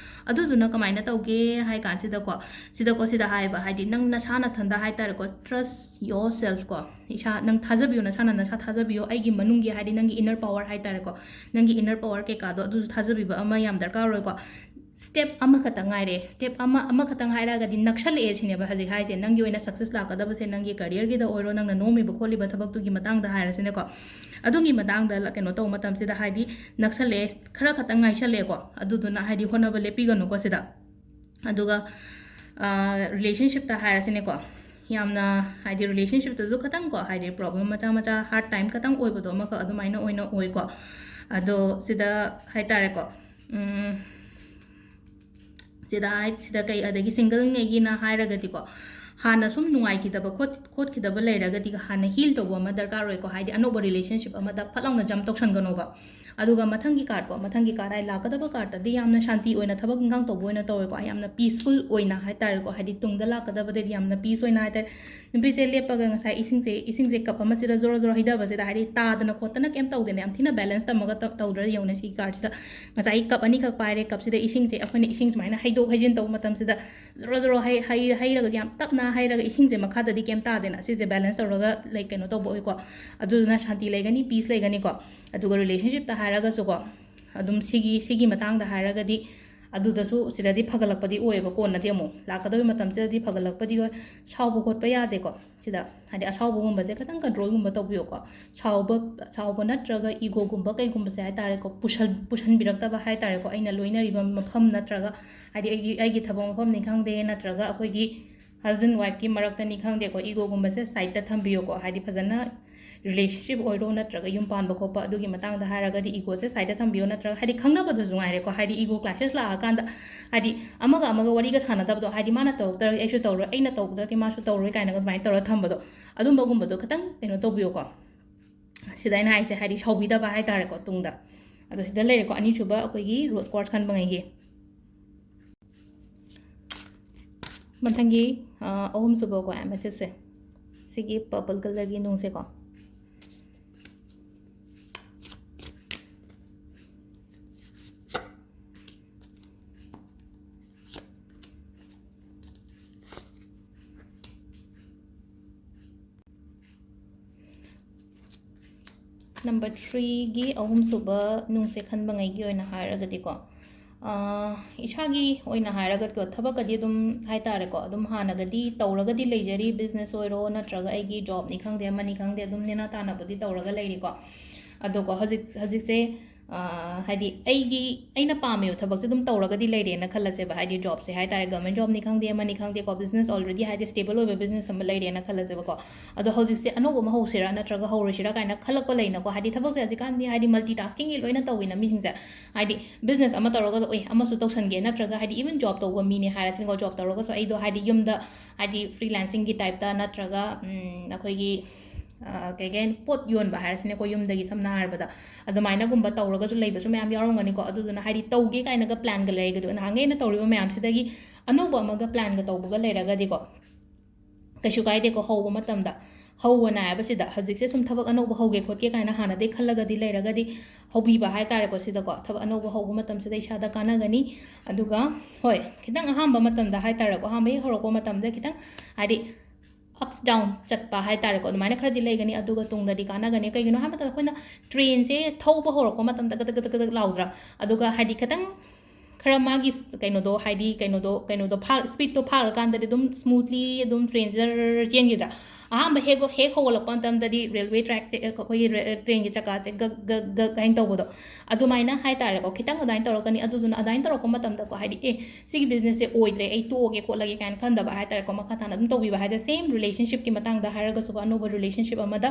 ꯑꯗꯨꯗꯨꯅ ꯀꯃꯥꯏꯅ ꯇꯧꯒꯦ ꯍꯥꯏ ꯀꯥꯟꯁꯤꯗꯀꯣ, ꯁꯤꯗꯀꯣ ꯁꯤꯗ ꯍꯥꯏꯕ ꯍꯥꯏꯗꯤ ꯅꯪ ꯅꯁꯥ ꯅꯊꯟꯗ ꯍꯥꯏ ꯇꯥꯔꯦꯀꯣ, trust yourself ꯀꯣ, ꯏꯁꯥ ꯅꯪ ꯊꯥꯖꯕꯤꯌꯣ, ꯅꯁꯥꯅ ꯅꯁꯥ ꯊꯥꯖꯕꯤꯌꯣ꯫ ꯑꯩꯒꯤ ꯃꯅꯨꯡꯒꯤ ꯍꯥꯏꯗꯤ ꯅꯪꯒꯤ inner power ꯍꯥꯏ ꯇꯥꯔꯦꯀꯣ, ꯅꯪꯒꯤ inner power ꯀꯩꯀꯥꯗꯣ ꯑꯗꯨꯁꯨ ꯊꯥꯖꯕꯤꯕ ꯑꯃ ꯌꯥꯝ ꯗꯔꯀꯥꯔ ꯑꯣꯏꯀꯣ꯫ Step ꯑꯃꯈꯛꯇꯪ ꯉꯥꯏꯔꯦ꯫ Step ꯑꯃ, ꯑꯃꯈꯛꯇꯪ ꯍꯥꯏꯔꯛꯑꯒꯗꯤ ꯅꯛꯁꯜꯂꯛꯑꯦ ꯁꯤꯅꯦꯕ ꯍꯧꯖꯤꯛ ꯍꯥꯏꯁꯦ꯫ ꯅꯪꯒꯤ ꯑꯣꯏꯅ success ꯂꯥꯛꯀꯗꯕꯁꯦ ꯅꯪꯒꯤ careerꯒꯤꯗ ꯑꯣꯏꯔꯣ, ꯅꯪꯅ ꯅꯣꯝꯃꯤꯕ ꯈꯣꯠꯂꯤꯕ ꯊꯕꯛꯇꯨꯒꯤ ꯃꯇꯥꯡꯗ ꯍꯥꯏꯔꯁꯤꯅꯦꯀꯣ꯫ ꯑꯗꯨꯒꯤ ꯃꯇꯥꯡꯗ ꯂ-, ꯀꯩꯅꯣ ꯇꯧꯕ ꯃꯇꯝꯁꯤꯗ ꯍꯥꯏꯗꯤ ꯅꯛꯁꯜꯂꯛꯑꯦ, ꯈꯔ ꯈꯛꯇꯪ ꯉꯥꯏꯁꯜꯂꯛꯑꯦꯀꯣ꯫ ꯑꯗꯨꯗꯨꯅ ꯍꯥꯏꯗꯤ ꯍꯣꯠꯅꯕ ꯂꯦꯞꯄꯤꯒꯅꯨꯀꯣ ꯁꯤꯗ꯫ ꯑꯗꯨꯒ, ꯑ, relationshipꯇ ꯍꯥꯏꯔꯁꯤꯅꯦꯀꯣ꯫ ꯌꯥꯝꯅ ꯍꯥꯏꯗꯤ relationshipꯇꯁꯨ ꯈꯇꯪꯀꯣ, ꯍꯥꯏꯗꯤ problem ꯃꯆꯥ ꯃꯆꯥ, hard time ꯈꯇꯪ ꯑꯣꯏꯕꯗꯣ ꯑꯃꯈꯛ ꯑꯗꯨꯃꯥꯏꯅ ꯑꯣꯏꯅ ꯑꯣꯏꯀꯣ꯫ ꯑꯗꯣ ꯁꯤꯗ ꯍꯥꯏ ꯇꯥꯔꯦꯀꯣ, ꯎꯝ, ꯁꯤꯗ ꯍꯥꯏ-, ꯁꯤꯗ ꯀꯩ, ꯑꯗꯒꯤ single ꯉꯩꯒꯤꯅ ꯍꯥꯏꯔꯒꯗꯤꯀꯣ, ꯍꯥꯟꯅ ꯁꯨꯝ ꯅꯨꯡꯉꯥꯏꯈꯤꯗꯕ ꯈꯣꯠ-, ꯈꯣꯠꯈꯤꯗꯕ ꯂꯩꯔꯒꯗꯤ ꯍꯥꯟꯅ heal ꯇꯧꯕ ꯑꯃ ꯗꯔꯀꯥꯔ ꯑꯣꯏꯀꯣ꯫ ꯍꯥꯏꯗꯤ ꯑꯅꯧꯕ relationship ꯑꯃꯗ ꯐꯠ ꯂꯥꯎꯅ jump ꯇꯧꯁꯟꯒꯅꯣꯕ꯫ ꯑꯗꯨꯒ ꯃꯊꯪꯒꯤ cardꯀꯣ, ꯃꯊꯪꯒꯤ card ꯍꯥꯏ ꯂꯥꯛꯀꯗꯕ cardꯇꯗꯤ ꯌꯥꯝꯅ ꯁꯥꯟꯇꯤ ꯑꯣꯏꯅ ꯊꯕꯛ ꯏꯟꯈꯥꯡ ꯇꯧꯕ ꯑꯣꯏꯅ ꯇꯧꯋꯦꯀꯣ, ꯌꯥꯝꯅ peaceful ꯑꯣꯏꯅ ꯍꯥꯏ ꯇꯥꯔꯦꯀꯣ꯫ ꯍꯥꯏꯗꯤ ꯇꯨꯡꯗ ꯂꯥꯛꯀꯗꯕꯗꯗꯤ ꯌꯥꯝꯅ peace ꯑꯣꯏꯅ ꯍꯥꯏ ꯇꯥꯔꯦ꯫ ꯅꯨꯄꯤꯁꯦ ꯂꯦꯞꯄꯒ ꯉꯁꯥꯏ ꯏꯁꯤꯡꯁꯦ, ꯏꯁꯤꯡꯁꯦ cup ꯑꯃꯁꯤꯗ ꯖꯣꯔꯣ ꯖꯣꯔꯣ ꯍꯩꯊꯕꯁꯤꯗ ꯍꯥꯏꯗꯤ ꯇꯥꯗꯅ ꯈꯣꯠꯇꯅ ꯀꯩꯝ ꯇꯧꯗꯦꯅ, ꯌꯥꯝ ꯊꯤꯅ balance ꯇꯝꯃꯒ ꯇꯧ-, ꯇꯧꯗ꯭ꯔꯥ ꯌꯦꯡꯉꯨꯅꯦ ꯁꯤꯒꯤ cardꯁꯤꯗ꯫ ꯉꯁꯥꯏꯒꯤ cup ꯑꯅꯤꯈꯛ ꯄꯥꯏꯔꯦ, cupꯁꯤꯗ ꯏꯁꯤꯡꯁꯦ ꯑꯩꯈꯣꯏꯅ ꯏꯁꯤꯡ ꯁꯨꯃꯥꯏꯅ ꯍꯩꯗꯣꯛ ꯍꯩꯖꯤꯟ ꯇꯧꯕ ꯃꯇꯝꯁꯤꯗ ꯖꯣꯔꯣ ꯖꯣꯔꯣ ꯍꯩ-, ꯍꯩ-, ꯍꯩꯔꯒ ꯌꯥꯝ ꯇꯞꯅ ꯍꯩꯔꯒ ꯏꯁꯤꯡꯁꯦ ꯃꯈꯥꯗꯗꯤ ꯀꯩꯝ ꯇꯥꯗꯦꯅ, ꯁꯤꯁꯦ balance ꯇꯧꯔꯒ ꯂꯩ-, ꯀꯩꯅꯣ ꯇꯧꯕ ꯑꯣꯏꯀꯣ꯫ ꯑꯗꯨꯗꯨꯅ ꯁꯥꯟꯇꯤ ꯂꯩꯒꯅꯤ, peace ꯂꯩꯒꯅꯤꯀꯣ꯫ ꯑꯗꯨꯒ relationshipꯇ ꯍꯥꯏꯔꯒꯁꯨꯀꯣ, ꯑꯗꯨꯝ ꯁꯤꯒꯤ, ꯁꯤꯒꯤ ꯃꯇꯥꯡꯗ ꯍꯥꯏꯔꯒꯗꯤ ꯑꯗꯨꯗꯁꯨ ꯁꯤꯗꯗꯤ ꯐꯒꯠꯂꯛꯄꯗꯤ ꯑꯣꯏꯌꯦꯕ, ꯀꯣꯟꯅꯗꯤ ꯑꯃꯨꯛ ꯂꯥꯛꯀꯗꯧꯔꯤꯕ ꯃꯇꯝꯁꯤꯗꯗꯤ ꯐꯒꯠꯂꯛꯄꯗꯤ ꯑꯣꯏ꯫ ꯁꯥꯎꯕ ꯈꯣꯠꯄ ꯌꯥꯗꯦꯀꯣ ꯁꯤꯗ, ꯍꯥꯏꯗꯤ ꯑꯁꯥꯎꯕꯒꯨꯝꯕꯁꯦ ꯈꯤꯇꯪ controlꯒꯨꯝꯕ ꯇꯧꯕꯤꯌꯨꯀꯣ꯫ ꯁꯥꯎꯕ, ꯁꯥꯎꯕ ꯅꯠꯇ꯭ꯔꯒ egoꯒꯨꯝꯕ ꯀꯩꯒꯨꯝꯕꯁꯦ ꯍꯥꯏ ꯇꯥꯔꯦꯀꯣ, ꯄꯨꯁꯟ-, ꯄꯨꯁꯟꯕꯤꯔꯛꯇꯕ ꯍꯥꯏ ꯇꯥꯔꯦꯀꯣ, ꯑꯩꯅ ꯂꯣꯏꯅꯔꯤꯕ ꯃꯐꯝ ꯅꯠꯇ꯭ꯔꯒ ꯍꯥꯏꯗꯤ ꯑꯩꯒꯤ, ꯑꯩꯒꯤ ꯊꯕꯛ ꯃꯐꯝꯅꯤ ꯈꯪꯗꯦ, ꯅꯠꯇ꯭ꯔꯒ ꯑꯩꯈꯣꯏꯒꯤ husband wifeꯀꯤ ꯃꯔꯛꯇꯅꯤ ꯈꯪꯗꯦꯀꯣ, egoꯒꯨꯝꯕꯁꯦ sideꯇ ꯊꯝꯕꯤꯌꯣꯀꯣ꯫ ꯍꯥꯏꯗꯤ ꯐꯖꯅ relationship ꯑꯣꯏꯔꯣ ꯅꯠꯇ꯭ꯔꯒ ꯌꯨꯝ ꯄꯥꯟꯕ ꯈꯣꯠꯄ ꯑꯗꯨꯒꯤ ꯃꯇꯥꯡꯗ ꯍꯥꯏꯔꯒꯗꯤ egoꯁꯦ sideꯇ ꯊꯝꯕꯤꯌꯣ, ꯅꯠꯇ꯭ꯔꯒ ꯍꯥꯏꯗꯤ ꯈꯪꯅꯕꯗꯁꯨ ꯉꯥꯏꯔꯦꯀꯣ, ꯍꯥꯏꯗꯤ ego clashes ꯂꯥꯛꯑꯀꯥꯟꯗ ꯍꯥꯏꯗꯤ ꯑꯃꯒ ꯑꯃꯒ ꯋꯥꯔꯤꯒ ꯁꯥꯟꯅꯗꯕꯗꯣ, ꯍꯥꯏꯗꯤ ꯃꯥꯅ ꯇꯧꯔꯛꯇ꯭ꯔꯒꯗꯤ ꯑꯩꯁꯨ ꯇꯧꯔꯣꯏ, ꯑꯩꯅ ꯇꯧꯗ꯭ꯔꯒꯗꯤ ꯃꯥꯁꯨ ꯇꯧꯔꯣꯏ ꯀꯥꯏꯅꯒ ꯑꯗꯨꯃꯥꯏꯅ ꯇꯧꯔꯒ ꯊꯝꯕꯗꯣ, ꯑꯗꯨꯝꯕꯒꯨꯝꯕꯗꯣ ꯈꯤꯇꯪ ꯀꯩꯅꯣ ꯇꯧꯕꯤꯌꯣꯀꯣ꯫ ꯁꯤꯗ ꯑꯩꯅ ꯍꯥꯏꯁꯦ ꯍꯥꯏꯗꯤ ꯁꯥꯎꯕꯤꯗꯕ ꯍꯥꯏ ꯇꯥꯔꯦꯀꯣ ꯇꯨꯡꯗ꯫ ꯑꯗꯣ ꯁꯤꯗ ꯂꯩꯔꯦꯀꯣ ꯑꯅꯤꯁꯨꯕ ꯑꯩꯈꯣꯏꯒꯤ rose quartz ꯈꯟꯕꯉꯩꯒꯤ꯫ ꯃꯊꯪꯒꯤ, ꯑ, ꯑꯍꯨꯝꯁꯨꯕꯀꯣ amethystꯁꯦ, ꯁꯤꯒꯤ purple colourꯒꯤ ꯅꯨꯡꯁꯦꯀꯣ꯫ ꯅꯝꯕꯔ ꯊ꯭ꯔꯤꯒꯤ ꯑꯍꯨꯝꯁꯨꯕ ꯅꯨꯡꯁꯦ ꯈꯟꯕꯉꯩꯒꯤ ꯑꯣꯏꯅ ꯍꯥꯏꯔꯒꯗꯤꯀꯣ, ꯑꯥ, ꯏꯁꯥꯒꯤ ꯑꯣꯏꯅ ꯍꯥꯏꯔꯒꯗꯤꯀꯣ, ꯊꯕꯛꯀꯗꯤ ꯑꯗꯨꯝ ꯍꯥꯏ ꯇꯥꯔꯦꯀꯣ, ꯑꯗꯨꯝ ꯍꯥꯟꯅꯒꯗꯤ ꯇꯧꯔꯒꯗꯤ ꯂꯩꯖꯔꯤ, ꯕꯤꯖꯤꯅꯦꯁ ꯑꯣꯏꯔꯣ ꯅꯠꯇ꯭ꯔꯒ ꯑꯩꯒꯤ ꯖꯣꯕꯅꯤ ꯈꯪꯗꯦ, ꯑꯃꯅꯤ ꯈꯪꯗꯦ, ꯑꯗꯨꯝ ꯅꯦꯅꯥ ꯇꯥꯅꯕꯨꯗꯤ ꯇꯧꯔꯒ ꯂꯩꯔꯤꯀꯣ꯫ ꯑꯗꯣꯀꯣ, ꯍꯧꯖꯤꯛ, ꯍꯧꯖꯤꯛꯁꯦ, ꯑꯥ, ꯍꯥꯏꯗꯤ ꯑꯩꯒꯤ, ꯑꯩꯅ ꯄꯥꯝꯃꯤꯕ ꯊꯕꯛꯁꯦ ꯑꯗꯨꯝ ꯇꯧꯔꯒꯗꯤ ꯂꯩꯔꯦꯅ ꯈꯜꯂꯁꯦꯕ, ꯍꯥꯏꯗꯤ ꯖꯣꯕꯁꯦ ꯍꯥꯏ ꯇꯥꯔꯦ, ꯒꯚꯔꯟꯃꯦꯟ ꯖꯣꯕꯅꯤ ꯈꯪꯗꯦ, ꯑꯃꯅꯤ ꯈꯪꯗꯦꯀꯣ, ꯕꯤꯖꯤꯅꯦꯁ already ꯍꯥꯏꯗꯤ ꯁ꯭ꯇꯦꯕꯜ ꯑꯣꯏꯕ ꯕꯤꯖꯤꯅꯦꯁ ꯑꯃ ꯂꯩꯔꯦꯅ ꯈꯜꯂꯁꯦꯕꯀꯣ꯫ ꯑꯗꯣ ꯍꯧꯖꯤꯛꯁꯦ ꯑꯅꯧꯕ ꯑꯃ ꯍꯧꯁꯤꯔꯥ ꯅꯠꯇ꯭ꯔꯒ ꯍꯧꯔꯣꯏꯁꯤꯔꯥ ꯀꯥꯏꯅ ꯈꯜꯂꯛꯄ ꯂꯩꯅꯀꯣ, ꯍꯥꯏꯗꯤ ꯊꯕꯛꯁꯦ ꯍꯧꯖꯤꯛꯀꯥꯟꯗꯤ ꯍꯥꯏꯗꯤ ꯃꯜꯇꯤ ꯇꯥꯁꯀꯤꯡꯒꯤ ꯂꯣꯏꯅ ꯇꯧꯋꯤꯅ ꯃꯤꯁꯤꯡꯁꯦ, ꯍꯥꯏꯗꯤ ꯕꯤꯖꯤꯅꯦꯁ ꯑꯃ ꯇꯧꯔꯒꯁꯨ ꯑꯦ ꯑꯃꯁꯨ ꯇꯧꯁꯟꯒꯦ, ꯅꯠꯇ꯭ꯔꯒ ꯍꯥꯏꯗꯤ ꯏꯚꯟ ꯖꯣꯕ ꯇꯧꯕ ꯃꯤꯅꯦ ꯍꯥꯏꯔꯁꯤꯅꯀꯣ, ꯖꯣꯕ ꯇꯧꯔꯒꯁꯨ ꯑꯩꯗꯣ ꯍꯥꯏꯗꯤ ꯌꯨꯝꯗ ꯍꯥꯏꯗꯤ ꯐ꯭ꯔꯤꯂꯦꯟꯁꯤꯡꯒꯤ ꯇꯥꯏꯞꯇ ꯅꯠꯇ꯭ꯔꯒ, ꯎꯝ, ꯑꯩꯈꯣꯏꯒꯤ, ꯑ, ꯀꯩ ꯀꯩ ꯍꯥꯏꯅꯤ, ꯄꯣꯠ ꯌꯣꯟꯕ ꯍꯥꯏꯔꯁꯤꯅꯦꯀꯣ, ꯌꯨꯝꯗꯒꯤ ꯁꯝꯅ ꯍꯥꯏꯔꯕꯗ ꯑꯗꯨꯃꯥꯏꯅꯒꯨꯝꯕ ꯇꯧꯔꯒꯁꯨ ꯂꯩꯕꯁꯨ ꯃꯌꯥꯝ ꯌꯥꯎꯔꯝꯒꯅꯤꯀꯣ꯫ ꯑꯗꯨꯗꯨꯅ ꯍꯥꯏꯗꯤ ꯇꯧꯒꯦ ꯀꯥꯏꯅꯒ ꯄ꯭ꯂꯥꯟꯒ ꯂꯩꯔꯒꯗꯤ, ꯅꯍꯥꯟꯒꯩ ꯑꯩꯅ ꯇꯧꯔꯤꯕ ꯃꯌꯥꯝꯁꯤꯗꯒꯤ ꯑꯅꯧꯕ ꯑꯃꯒ ꯄ꯭ꯂꯥꯟꯒ ꯇꯧꯕꯒ ꯂꯩꯔꯒꯗꯤꯀꯣ, ꯀꯩꯁꯨ ꯀꯥꯏꯗꯦꯀꯣ꯫ ꯍꯧꯕ ꯃꯇꯝꯗ ꯍꯧꯕ ꯅꯥꯏꯕꯁꯤꯗ ꯍꯧꯖꯤꯛꯁꯦ ꯁꯨꯝ ꯊꯕꯛ ꯑꯅꯧꯕ ꯍꯧꯒꯦ ꯈꯣꯠꯀꯦ ꯀꯥꯏꯅ ꯍꯥꯟꯅꯗꯩ ꯈꯜꯂꯒꯗꯤ ꯂꯩꯔꯒꯗꯤ ꯍꯧꯕꯤꯕ ꯍꯥꯏ ꯇꯥꯔꯦꯀꯣ꯫ ꯁꯤꯗꯀꯣ ꯊꯕꯛ ꯑꯅꯧꯕ ꯍꯧꯕ ꯃꯇꯝꯁꯤꯗ ꯏꯁꯥꯗ ꯀꯥꯟꯅꯒꯅꯤ꯫ ꯑꯗꯨꯒ ꯍꯣꯏ, ꯈꯤꯇꯪ ꯑꯍꯥꯟꯕ ꯃꯇꯝꯗ ꯍꯥꯏ ꯇꯥꯔꯦꯀꯣ, ꯑꯍꯥꯟꯕ ꯍꯦꯛ ꯍꯧꯔꯛꯄ ꯃꯇꯝꯗ ꯈꯤꯇꯪ ꯍꯥꯏꯗꯤ ups down ꯆꯠꯄ ꯍꯥꯏ ꯇꯥꯔꯦꯀꯣ, ꯑꯗꯨꯃꯥꯏꯅ ꯈꯔꯗꯤ ꯂꯩꯒꯅꯤ꯫ ꯑꯗꯨꯒ ꯇꯨꯡꯗꯗꯤ ꯀꯥꯟꯅꯒꯅꯤ꯫ ꯀꯩꯒꯤꯅꯣ ꯍꯥꯏꯕ ꯃꯇꯝꯗ ꯑꯩꯈꯣꯏꯅ ꯇ꯭ꯔꯦꯟꯁꯦ ꯊꯧꯕ ꯍꯧꯔꯛꯄ ꯃꯇꯝꯗ ꯀꯗꯛ ꯀꯗꯛ ꯀꯗꯛ ꯂꯥꯎꯗ꯭ꯔꯥ? ꯑꯗꯨꯒ ꯍꯥꯏꯗꯤ ꯈꯤꯇꯪ ꯈꯔ ꯃꯥꯒꯤ ꯀꯩꯅꯣꯗꯣ, ꯍꯥꯏꯗꯤ ꯀꯩꯅꯣꯗꯣ, ꯀꯩꯅꯣꯗꯣ ꯐꯥ-, ꯁ꯭ꯄꯤꯠꯇꯣ ꯐꯥꯔꯀꯥꯟꯗꯗꯤ ꯑꯗꯨꯝ ꯁ꯭ꯃꯨꯠꯂꯤ ꯑꯗꯨꯝ ꯇ꯭ꯔꯦꯟ ꯖꯔ ꯆꯦꯟꯈꯤꯗ꯭ꯔꯥ? ꯑꯍꯥꯟꯕ ꯍꯦꯛ, ꯍꯦꯛ ꯍꯧꯒꯠꯂꯛꯄ ꯃꯇꯝꯗꯗꯤ ꯔꯦꯜꯋꯦ ꯇ꯭ꯔꯦꯛꯁꯦ, ꯑꯩꯈꯣꯏꯒꯤ ꯔꯦ-, ꯇ꯭ꯔꯦꯟꯒꯤ ꯆꯀꯥꯁꯦ ꯒꯛ ꯒꯛ ꯒꯛ ꯍꯥꯏꯅ ꯇꯧꯕꯗꯣ, ꯑꯗꯨꯃꯥꯏꯅ ꯍꯥꯏ ꯇꯥꯔꯦꯀꯣ꯫ ꯈꯤꯇꯪ ꯑꯗꯨꯃꯥꯏꯅ ꯇꯧꯔꯛꯀꯅꯤ꯫ ꯑꯗꯨꯗꯨꯅ ꯑꯗꯨꯃꯥꯏꯅ ꯇꯧꯔꯛꯄ ꯃꯇꯝꯗꯀꯣ, ꯍꯥꯏꯗꯤ ꯑꯦ ꯁꯤꯒꯤ ꯕꯤꯖꯤꯅꯦꯁꯁꯦ ꯑꯣꯏꯗ꯭ꯔꯦ, ꯑꯩ ꯇꯣꯛꯑꯒꯦ ꯈꯣꯠꯂꯒꯦ ꯀꯥꯏꯅ ꯈꯟꯗꯕ ꯍꯥꯏ ꯇꯥꯔꯦꯀꯣ꯫ ꯃꯈꯥ ꯇꯥꯅ ꯑꯗꯨꯝ ꯇꯧꯕꯤꯕ ꯍꯥꯏꯗꯤ ꯁꯦꯝ ꯔꯤꯂꯦꯁꯟꯁꯤꯞꯀꯤ ꯃꯇꯥꯡꯗ ꯍꯥꯏꯔꯒꯁꯨꯀꯣ, ꯑꯅꯧꯕ ꯔꯤꯂꯦꯁꯟꯁꯤꯞ ꯑꯃꯗ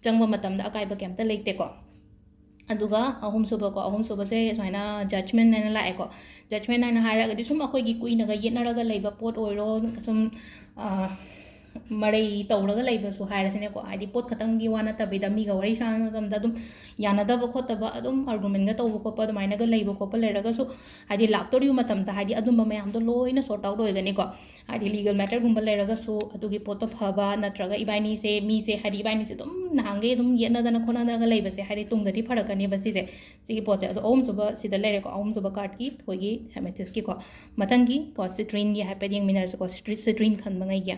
ꯆꯪꯕ ꯃꯇꯝꯗ ꯑꯀꯥꯏꯕ ꯀꯩꯝꯇ ꯂꯩꯇꯦꯀꯣ꯫ ꯑꯗꯨꯒ ꯑꯍꯨꯝꯁꯨꯕꯀꯣ, ꯑꯍꯨꯝꯁꯨꯕꯁꯦ ꯁꯨꯃꯥꯏꯅ ꯖꯖꯃꯦꯟ ꯍꯥꯏꯅ ꯂꯥꯛꯑꯦꯀꯣ꯫ ꯖꯖꯃꯦꯟ ꯍꯥꯏꯅ ꯍꯥꯏꯔꯒꯗꯤ ꯁꯨꯝ ꯑꯩꯈꯣꯏꯒꯤ ꯀꯨꯏꯅꯒ ꯌꯦꯠꯅꯔꯒ ꯂꯩꯕ ꯄꯣꯠ ꯑꯣꯏꯔꯣ, ꯁꯨꯝ, ꯑ, ꯃꯔꯩ ꯇꯧꯔꯒ ꯂꯩꯕꯁꯨ ꯍꯥꯏꯔꯁꯤꯅꯦꯀꯣ, ꯍꯥꯏꯗꯤ ꯄꯣꯠ ꯈꯛꯇꯪꯒꯤ ꯋꯥ ꯅꯠꯇꯕꯤꯗ ꯃꯤꯒ ꯋꯥꯔꯤ ꯁꯥꯟꯅꯕ ꯃꯇꯝꯗ ꯑꯗꯨꯝ ꯌꯥꯅꯗꯕ ꯈꯣꯠꯇꯕ, ꯑꯗꯨꯝ ꯑꯥꯔꯒꯨꯃꯦꯟꯒ ꯇꯧꯕ ꯈꯣꯠꯄ, ꯑꯗꯨꯃꯥꯏꯅꯒ ꯂꯩꯕ ꯈꯣꯠꯄ ꯂꯩꯔꯒꯁꯨ, ꯍꯥꯏꯗꯤ ꯂꯥꯛꯇꯣꯔꯤꯕ ꯃꯇꯝꯗ ꯍꯥꯏꯗꯤ ꯑꯗꯨꯝꯕ ꯃꯌꯥꯝꯗꯣ ꯂꯣꯏꯅ ꯁꯣꯔꯠ ꯑꯥꯎꯠ ꯑꯣꯏꯒꯅꯤꯀꯣ꯫ ꯍꯥꯏꯗꯤ ꯂꯤꯒꯦꯜ ꯃꯦꯇꯔꯒꯨꯝꯕ ꯂꯩꯔꯒꯁꯨ ꯑꯗꯨꯒꯤ ꯄꯣꯠꯇꯣ ꯐꯕ, ꯅꯠꯇ꯭ꯔꯒ ꯏꯕꯥꯏꯅꯤꯁꯦ, ꯃꯤꯁꯦ, ꯍꯥꯏꯗꯤ ꯏꯕꯥꯏꯅꯤꯁꯦ ꯑꯗꯨꯝ ꯅꯍꯥꯟꯈꯩ ꯑꯗꯨꯝ ꯌꯦꯠꯅꯗꯅ ꯈꯣꯠꯅꯗꯅꯒ ꯂꯩꯕꯁꯦ, ꯍꯥꯏꯗꯤ ꯇꯨꯡꯗꯗꯤ ꯐꯔꯛꯀꯅꯦꯕ ꯁꯤꯁꯦ꯫ ꯁꯤꯒꯤ ꯄꯣꯠꯁꯦ꯫ ꯑꯗꯣ ꯑꯍꯨꯝꯁꯨꯕ ꯁꯤꯗ ꯂꯩꯔꯦꯀꯣ, ꯑꯍꯨꯝꯁꯨꯕ ꯀꯥꯔꯠꯀꯤ ꯑꯩꯈꯣꯏꯒꯤ ꯍꯦꯃꯦꯊꯤꯁꯀꯤꯀꯣ꯫ ꯃꯊꯪꯒꯤ ꯀꯣ, ꯁꯤꯇ꯭ꯔꯤꯟꯒꯤ ꯍꯥꯏꯐꯦꯠ ꯌꯦꯡꯃꯤꯟꯅꯔꯁꯤꯀꯣ, ꯁꯤꯇ꯭ꯔꯤ-, ꯁꯤꯇ꯭ꯔꯤꯟ ꯈꯟꯕꯉꯩꯒꯤ꯫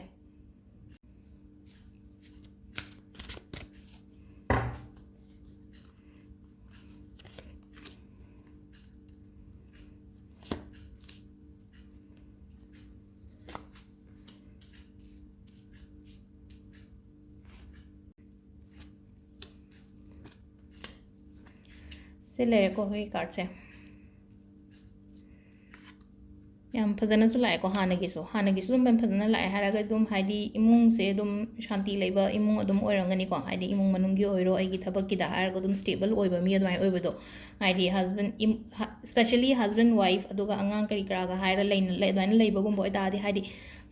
ꯁꯤ ꯂꯩꯔꯦꯀꯣ ꯑꯩꯈꯣꯏꯒꯤ ꯀꯥꯔꯠꯁꯦ꯫ ꯌꯥꯝ ꯐꯖꯅꯁꯨ ꯂꯥꯛꯑꯦꯀꯣ ꯍꯥꯟꯅꯒꯤꯁꯨ꯫ ꯍꯥꯟꯅꯒꯤꯁꯨ ꯑꯗꯨꯝ ꯌꯥꯝ ꯐꯖꯅ ꯂꯥꯛꯑꯦ ꯍꯥꯏꯔꯒ ꯑꯗꯨꯝ ꯍꯥꯏꯗꯤ ꯏꯃꯨꯡꯁꯦ ꯑꯗꯨꯝ ꯁꯥꯟꯇꯤ ꯂꯩꯕ ꯏꯃꯨꯡ ꯑꯗꯨꯝ ꯑꯣꯏꯔꯝꯒꯅꯤꯀꯣ꯫ ꯍꯥꯏꯗꯤ ꯏꯃꯨꯡ ꯃꯅꯨꯡꯒꯤ ꯑꯣꯏꯔꯣ, ꯑꯩꯒꯤ ꯊꯕꯛꯀꯤꯗ ꯍꯥꯏꯔꯒ ꯑꯗꯨꯝ stable ꯑꯣꯏꯕ ꯃꯤ ꯑꯗꯨꯃꯥꯏꯅ ꯑꯣꯏꯕꯗꯣ꯫ ꯍꯥꯏꯗꯤ husband, ꯏꯝ-, ꯍ-, especially husband wife ꯑꯗꯨꯒ ꯑꯉꯥꯡ ꯀꯔꯤ ꯀꯔꯥꯒ ꯍꯥꯏꯔ ꯂꯩꯅ-, ꯂꯩ-, ꯑꯗꯨꯃꯥꯏꯅ ꯂꯩꯕꯒꯨꯝꯕ ꯑꯣꯏꯇꯥꯔꯗꯤ ꯍꯥꯏꯗꯤ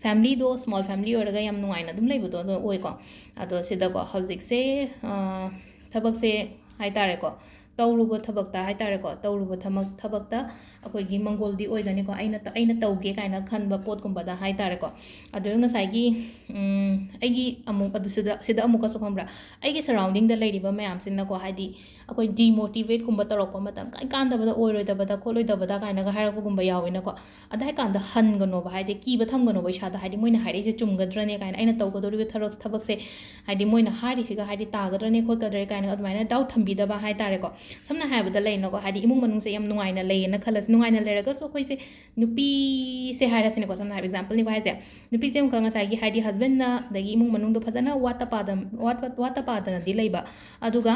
familyꯗꯣ small family ꯑꯣꯏꯔꯒ ꯌꯥꯝ ꯅꯨꯡꯉꯥꯏꯅ ꯑꯗꯨꯝ ꯂꯩꯕꯗꯣ ꯑꯗꯨ ꯑꯣꯏꯀꯣ꯫ ꯑꯗꯣ ꯁꯤꯗꯀꯣ ꯍꯧꯖꯤꯛꯁꯦ, ꯑ, ꯊꯕꯛꯁꯦ ꯍꯥꯏꯇꯥꯔꯦꯀꯣ, ꯇꯧꯔꯨꯕ ꯊꯕꯛꯇ ꯍꯥꯏꯇꯥꯔꯦꯀꯣ, ꯇꯧꯔꯨꯕ ꯊꯕꯛ-, ꯊꯕꯛꯇ ꯑꯩꯈꯣꯏꯒꯤ ꯃꯪꯒꯣꯜꯗꯤ ꯑꯣꯏꯒꯅꯤꯀꯣ, ꯑꯩꯅ ꯇ-, ꯑꯩꯅ ꯇꯧꯒꯦ ꯀꯥꯏꯅ ꯈꯟꯕ ꯄꯣꯠꯀꯨꯝꯕꯗ ꯍꯥꯏꯇꯥꯔꯦꯀꯣ꯫ ꯑꯗꯨ ꯉꯁꯥꯏꯒꯤ, ꯎꯝ, ꯑꯩꯒꯤ ꯑꯃꯨꯛ ꯑꯗꯨ ꯁꯤꯗ, ꯁꯤꯗ ꯑꯃꯨꯛꯀꯁꯨ ꯈꯪꯕ꯭ꯔꯥ, ꯑꯩꯒꯤ surroundingꯗ ꯂꯩꯔꯤꯕ ꯃꯌꯥꯝꯁꯤꯅꯀꯣ, ꯍꯥꯏꯗꯤ ꯑꯩꯈꯣꯏ demotivateꯀꯨꯝꯕ ꯇꯧꯔꯛꯄ ꯃꯇꯝ, "ꯀꯩꯝ ꯀꯥꯟꯗꯕꯗ, ꯑꯣꯏꯔꯣꯏꯗꯕꯗ, ꯈꯣꯠꯂꯣꯏꯗꯕꯗ" ꯀꯥꯏꯅꯒ ꯍꯥꯏꯔꯛꯄꯒꯨꯝꯕ ꯌꯥꯎꯋꯦꯅꯀꯣ꯫ ꯑꯗ ꯍꯥꯏꯀꯥꯟꯗ ꯍꯟꯒꯅꯣꯕ, ꯍꯥꯏꯗꯤ ꯀꯤꯕ ꯊꯝꯒꯅꯣꯕ ꯏꯁꯥꯗ, ꯍꯥꯏꯗꯤ ꯃꯣꯏꯅ ꯍꯥꯏꯔꯛꯏꯁꯦ ꯆꯨꯝꯒꯗ꯭ꯔꯅꯦ ꯀꯥꯏꯅ, ꯑꯩꯅ ꯇꯧꯒꯗꯧꯔꯤꯕ ꯊꯕꯛ-, ꯊꯕꯛꯁꯦ ꯍꯥꯏꯗꯤ ꯃꯣꯏꯅ ꯍꯥꯏꯔꯤꯁꯤꯒ ꯍꯥꯏꯗꯤ ꯇꯥꯒꯗ꯭ꯔꯅꯦ ꯈꯣꯠꯀꯗ꯭ꯔꯦ ꯀꯥꯏꯅ ꯑꯗꯨꯃꯥꯏꯅ doubt ꯊꯝꯕꯤꯗꯕ ꯍꯥꯏꯇꯥꯔꯦꯀꯣ꯫ ꯁꯝꯅ ꯍꯥꯏꯔꯕꯗ ꯂꯩꯅꯀꯣ, ꯍꯥꯏꯗꯤ ꯏꯃꯨꯡ ꯃꯅꯨꯡꯁꯦ ꯌꯥꯝ ꯅꯨꯡꯉꯥꯏꯅ ꯂꯩꯌꯦꯅ ꯈꯜꯂꯁꯤ, ꯅꯨꯡꯉꯥꯏꯅ ꯂꯩꯔꯒꯁꯨ ꯑꯩꯈꯣꯏꯁꯦ ꯅꯨꯄꯤꯁꯦ ꯍꯥꯏꯔꯁꯤꯅꯦꯀꯣ, ꯁꯝꯅ ꯍꯥꯏꯔꯕ exampleꯅꯤꯀꯣ ꯍꯥꯏꯁꯦ, ꯅꯨꯄꯤꯁꯦ ꯑꯃꯨꯛꯀ ꯉꯁꯥꯏꯒꯤ ꯍꯥꯏꯗꯤ husbandꯅ ꯑꯗꯒꯤ ꯏꯃꯨꯡ ꯃꯅꯨꯡꯗꯣ ꯐꯖꯅ ꯋꯥꯠꯇ ꯄꯥꯗ-, ꯋꯥꯠꯄ-, ꯋꯥꯠꯇ ꯄꯥꯗꯅꯗꯤ ꯂꯩꯕ, ꯑꯗꯨꯒ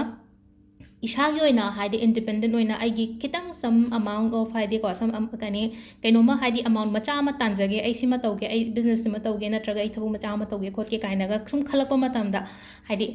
ꯏꯁꯥꯒꯤ ꯑꯣꯏꯅ ꯍꯥꯏꯗꯤ independent ꯑꯣꯏꯅ ꯑꯩꯒꯤ ꯈꯤꯇꯪ some amount of ꯍꯥꯏꯗꯤꯀꯣ, some, ꯑꯝ, ꯀꯩꯅꯤ, ꯀꯩꯅꯣꯝꯃ ꯍꯥꯏꯗꯤ amount ꯃꯆꯥ ꯑꯃ ꯇꯥꯟꯖꯒꯦ, ꯑꯩ ꯁꯤꯃ ꯇꯧꯒꯦ, ꯑꯩ business ꯑꯃ ꯇꯧꯒꯦ, ꯅꯠꯇ꯭ꯔꯒ ꯑꯩ ꯊꯕꯛ ꯃꯆꯥ ꯑꯃ ꯇꯧꯒꯦ ꯈꯣꯠꯀꯦ ꯀꯥꯏꯅꯒ ꯁꯨꯝ ꯈꯜꯂꯛꯄ ꯃꯇꯝꯗ ꯍꯥꯏꯗꯤ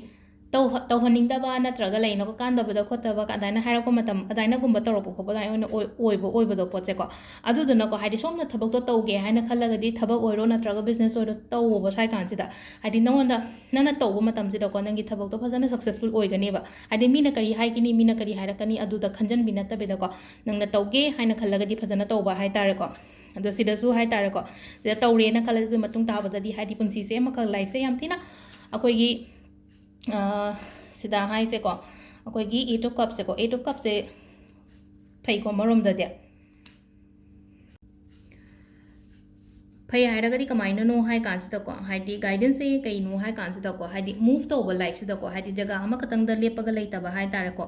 ꯇꯧꯍ-, ꯇꯧꯍꯟꯅꯤꯡꯗꯕ ꯅꯠꯇ꯭ꯔꯒ ꯂꯩꯅꯀꯣ, ꯀꯥꯟꯗꯕꯗ ꯈꯣꯠꯇꯕ ꯑꯗꯨꯃꯥꯏꯅ ꯍꯥꯏꯔꯛꯄ ꯃꯇꯝ, ꯑꯗꯨꯃꯥꯏꯅꯒꯨꯝꯕ ꯇꯧꯔꯛꯄ ꯈꯣꯠꯄ ꯑꯗꯨꯃꯥꯏꯅ ꯑꯣꯏꯅ ꯑꯣꯏ-, ꯑꯣꯏꯕ, ꯑꯣꯏꯕꯗꯣ ꯄꯣꯠꯁꯦꯀꯣ꯫ ꯑꯗꯨꯗꯨꯅꯀꯣ, ꯍꯥꯏꯗꯤ ꯁꯣꯝꯅ ꯊꯕꯛꯇꯣ ꯇꯧꯒꯦ ꯍꯥꯏꯅ ꯈꯜꯂꯒꯗꯤ ꯊꯕꯛ ꯑꯣꯏꯔꯣ ꯅꯠꯇ꯭ꯔꯒ business ꯑꯣꯏꯔꯣ ꯇꯧꯋꯣꯕ ꯁ꯭ꯋꯥꯏ ꯀꯥꯟꯁꯤꯗ꯫ ꯍꯥꯏꯗꯤ ꯅꯉꯣꯟꯗ, ꯅꯪꯅ ꯇꯧꯕ ꯃꯇꯝꯁꯤꯗꯀꯣ, ꯅꯪꯒꯤ ꯊꯕꯛꯇꯣ ꯐꯖꯅ successful ꯑꯣꯏꯒꯅꯦꯕ꯫ ꯍꯥꯏꯗꯤ ꯃꯤꯅ ꯀꯔꯤ ꯍꯥꯏꯒꯅꯤ, ꯃꯤꯅ ꯀꯔꯤ ꯍꯥꯏꯔꯛꯀꯅꯤ ꯑꯗꯨꯗ ꯈꯟꯖꯟꯕꯤ ꯅꯠꯇꯕꯤꯗꯀꯣ, ꯅꯪꯅ ꯇꯧꯒꯦ ꯍꯥꯏꯅ ꯈꯜꯂꯒꯗꯤ ꯐꯖꯅ ꯇꯧꯕ ꯍꯥꯏꯇꯥꯔꯦꯀꯣ꯫ ꯑꯗꯣ ꯁꯤꯗꯁꯨ ꯍꯥꯏꯇꯥꯔꯦꯀꯣ, ꯁꯤꯗ ꯇꯧꯔꯦꯅ ꯈꯜꯂꯁꯤ, ꯑꯗꯨ ꯃꯇꯨꯡ ꯇꯥꯕꯗꯗꯤ ꯍꯥꯏꯗꯤ ꯄꯨꯟꯁꯤꯁꯦ ꯑꯃꯈꯛ, lifeꯁꯦ ꯌꯥꯝ ꯊꯤꯅ ꯑꯩꯈꯣꯏꯒꯤ, ꯑ, ꯁꯤꯗ ꯍꯥꯏꯁꯦꯀꯣ, ꯑꯩꯈꯣꯏꯒꯤ Eight of Cupsꯁꯦꯀꯣ, Eight of Cupsꯁꯦ ꯐꯩꯀꯣ ꯑꯃꯔꯣꯝꯗꯗꯤ꯫ ꯐꯩ ꯍꯥꯏꯔꯒꯗꯤ ꯀꯃꯥꯏꯅꯅꯣ ꯍꯥꯏ ꯀꯥꯟꯁꯤꯗꯀꯣ, ꯍꯥꯏꯗꯤ guidanceꯁꯦ ꯀꯩꯅꯣ ꯍꯥꯏ ꯀꯥꯟꯁꯤꯗꯀꯣ, ꯍꯥꯏꯗꯤ move ꯇꯧꯕ lifeꯁꯤꯗꯀꯣ, ꯍꯥꯏꯗꯤ ꯖꯒꯥ ꯑꯃꯈꯛꯇꯪꯗ ꯂꯦꯞꯄꯒ ꯂꯩꯇꯕ ꯍꯥꯏ ꯇꯥꯔꯦꯀꯣ,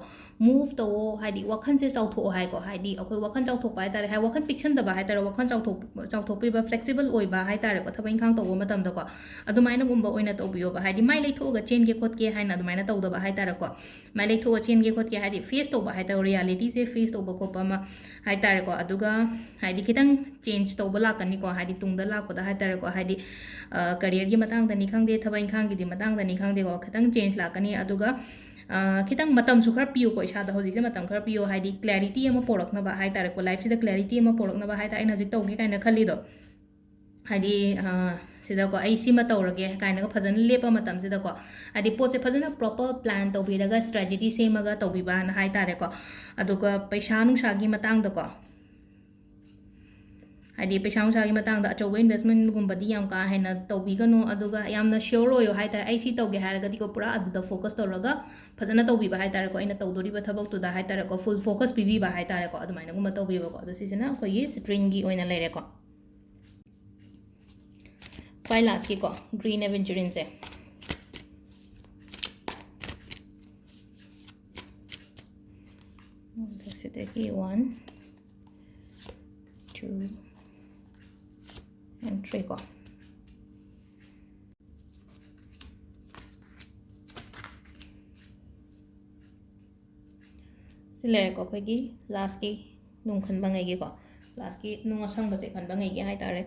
move ꯇꯧꯋꯣ, ꯍꯥꯏꯗꯤ ꯋꯥꯈꯜꯁꯦ ꯆꯥꯎꯊꯣꯛꯑꯣ ꯍꯥꯏꯀꯣ, ꯍꯥꯏꯗꯤ ꯑꯩꯈꯣꯏ ꯋꯥꯈꯜ ꯆꯥꯎꯊꯣꯛꯄ ꯍꯥꯏ ꯇꯥꯔꯦ, ꯍꯥꯏ ꯋꯥꯈꯜ ꯄꯤꯛꯁꯟꯗꯕ ꯍꯥꯏ ꯇꯥꯔꯦ, ꯋꯥꯈꯜ ꯆꯥꯎꯊꯣꯛ-, ꯆꯥꯎꯊꯣꯛꯄꯤꯕ, flexible ꯑꯣꯏꯕ ꯍꯥꯏ ꯇꯥꯔꯦꯀꯣ, ꯊꯕꯛ ꯏꯪꯈꯥꯡ ꯇꯧꯕ ꯃꯇꯝꯗꯀꯣ, ꯑꯗꯨꯃꯥꯏꯅꯒꯨꯝꯕ ꯑꯣꯏꯅ ꯇꯧꯕꯤꯌꯣꯕ, ꯍꯥꯏꯗꯤ ꯃꯥꯏ ꯂꯩꯊꯣꯛꯑꯒ ꯆꯦꯟꯒꯦ ꯈꯣꯠꯀꯦ ꯍꯥꯏꯅ ꯑꯗꯨꯃꯥꯏꯅ ꯇꯧꯗꯕ ꯍꯥꯏ ꯇꯥꯔꯦꯀꯣ, ꯃꯥꯏ ꯂꯩꯊꯣꯛꯑ ꯆꯦꯟꯒꯦ ꯈꯣꯠꯀꯦ, ꯍꯥꯏꯗꯤ face ꯇꯧꯕ ꯍꯥꯏ ꯇꯥꯔꯦ, realityꯁꯦ face ꯇꯧꯕ ꯈꯣꯠꯄ ꯑꯃ ꯍꯥꯏ ꯇꯥꯔꯦꯀꯣ, ꯑꯗꯨꯒ ꯍꯥꯏꯗꯤ ꯈꯤꯇꯪ change ꯇꯧꯕ ꯂꯥꯛꯀꯅꯤꯀꯣ, ꯍꯥꯏꯗꯤ ꯇꯨꯡꯗ ꯂꯥꯛꯄꯗ ꯍꯥꯏ ꯇꯥꯔꯦꯀꯣ, ꯍꯥꯏꯗꯤ careerꯒꯤ ꯃꯇꯥꯡꯗꯅꯤ ꯈꯪꯗꯦ, ꯊꯕꯛ ꯏꯪꯈꯥꯡꯒꯤꯗꯤ ꯃꯇꯥꯡꯗꯅꯤ ꯈꯪꯗꯦꯀꯣ, ꯈꯤꯇꯪ change ꯂꯥꯛꯀꯅꯤ, ꯑꯗꯨꯒ ꯑ, ꯈꯤꯇꯪ ꯃꯇꯝꯁꯨ ꯈꯔ ꯄꯤꯌꯨꯀꯣ, ꯏꯁꯥꯗ ꯍꯧꯖꯤꯛꯁꯦ ꯃꯇꯝ ꯈꯔ ꯄꯤꯌꯣ, ꯍꯥꯏꯗꯤ clarity ꯑꯃ ꯄꯣꯔꯛꯅꯕ ꯍꯥꯏ ꯇꯥꯔꯦꯀꯣ, lifeꯁꯤꯗ clarity ꯑꯃ ꯄꯣꯔꯛꯅꯕ ꯍꯥꯏ ꯇꯥꯔꯦ, ꯑꯩꯅ ꯍꯧꯖꯤꯛ ꯇꯧꯒꯦ ꯀꯥꯏꯅ ꯈꯜꯂꯤꯗꯣ, ꯍꯥꯏꯗꯤ ꯑ, ꯁꯤꯗꯀꯣ ꯑꯩ ꯁꯤꯃ ꯇꯧꯔꯒꯦ ꯀꯥꯏꯅꯒ ꯐꯖꯅ ꯂꯦꯞꯄ ꯃꯇꯝꯁꯤꯗꯀꯣ, ꯍꯥꯏꯗꯤ ꯄꯣꯠꯁꯦ ꯐꯖꯅ proper plan ꯇꯧꯕꯤꯔꯒ strategy ꯁꯦꯝꯃꯒ ꯇꯧꯕꯤꯕꯅ ꯍꯥꯏ ꯇꯥꯔꯦꯀꯣ, ꯑꯗꯨꯒ ꯄꯩꯁꯥ ꯅꯨꯡꯁꯥꯒꯤ ꯃꯇꯥꯡꯗꯀꯣ, ꯍꯥꯏꯗꯤ ꯄꯩꯁꯥ ꯅꯨꯡꯁꯥꯒꯤ ꯃꯇꯥꯡꯗ ꯑꯆꯧꯕ investmentꯒꯨꯝꯕꯗꯤ ꯌꯥꯝ ꯀꯥ ꯍꯦꯟꯅ ꯇꯧꯕꯤꯒꯅꯨ, ꯑꯗꯨꯒ ꯌꯥꯝꯅ sure ꯑꯣꯏꯌꯣ ꯍꯥꯏ ꯇꯥꯔꯦ, ꯑꯩ ꯁꯤ ꯇꯧꯒꯦ ꯍꯥꯏꯔꯒꯗꯤꯀꯣ ꯄꯨꯔꯥ ꯑꯗꯨꯗ focus ꯇꯧꯔꯒ ꯐꯖꯅ ꯇꯧꯕꯤꯕ ꯍꯥꯏ ꯇꯥꯔꯦꯀꯣ, ꯑꯩꯅ ꯇꯧꯗꯣꯔꯤꯕ ꯊꯕꯛꯇꯨꯗ ꯍꯥꯏ ꯇꯥꯔꯦꯀꯣ full focus ꯄꯤꯕꯤꯕ ꯍꯥꯏ ꯇꯥꯔꯦꯀꯣ, ꯑꯗꯨꯃꯥꯏꯅꯒꯨꯝꯕ ꯇꯧꯕꯤꯕꯀꯣ꯫ ꯑꯗꯣ ꯁꯤꯁꯤꯅ ꯑꯩꯈꯣꯏꯒꯤ Springꯒꯤ ꯑꯣꯏꯅ ꯂꯩꯔꯦꯀꯣ꯫ ꯈ꯭ꯋꯥꯏ lastꯀꯤꯀꯣ Green Aventurine ꯑꯗ ꯁꯤꯗꯒꯤ one, two and three ꯀꯣ꯫ ꯁꯤ ꯂꯩꯔꯦꯀꯣ ꯑꯩꯈꯣꯏꯒꯤ lastꯀꯤ ꯅꯨꯡ ꯈꯟꯕꯉꯩꯒꯤꯀꯣ, lastꯀꯤ ꯅꯨꯡ ꯑꯁꯪꯕꯁꯦ ꯈꯟꯕꯉꯩꯒꯤ ꯍꯥꯏ ꯇꯥꯔꯦ꯫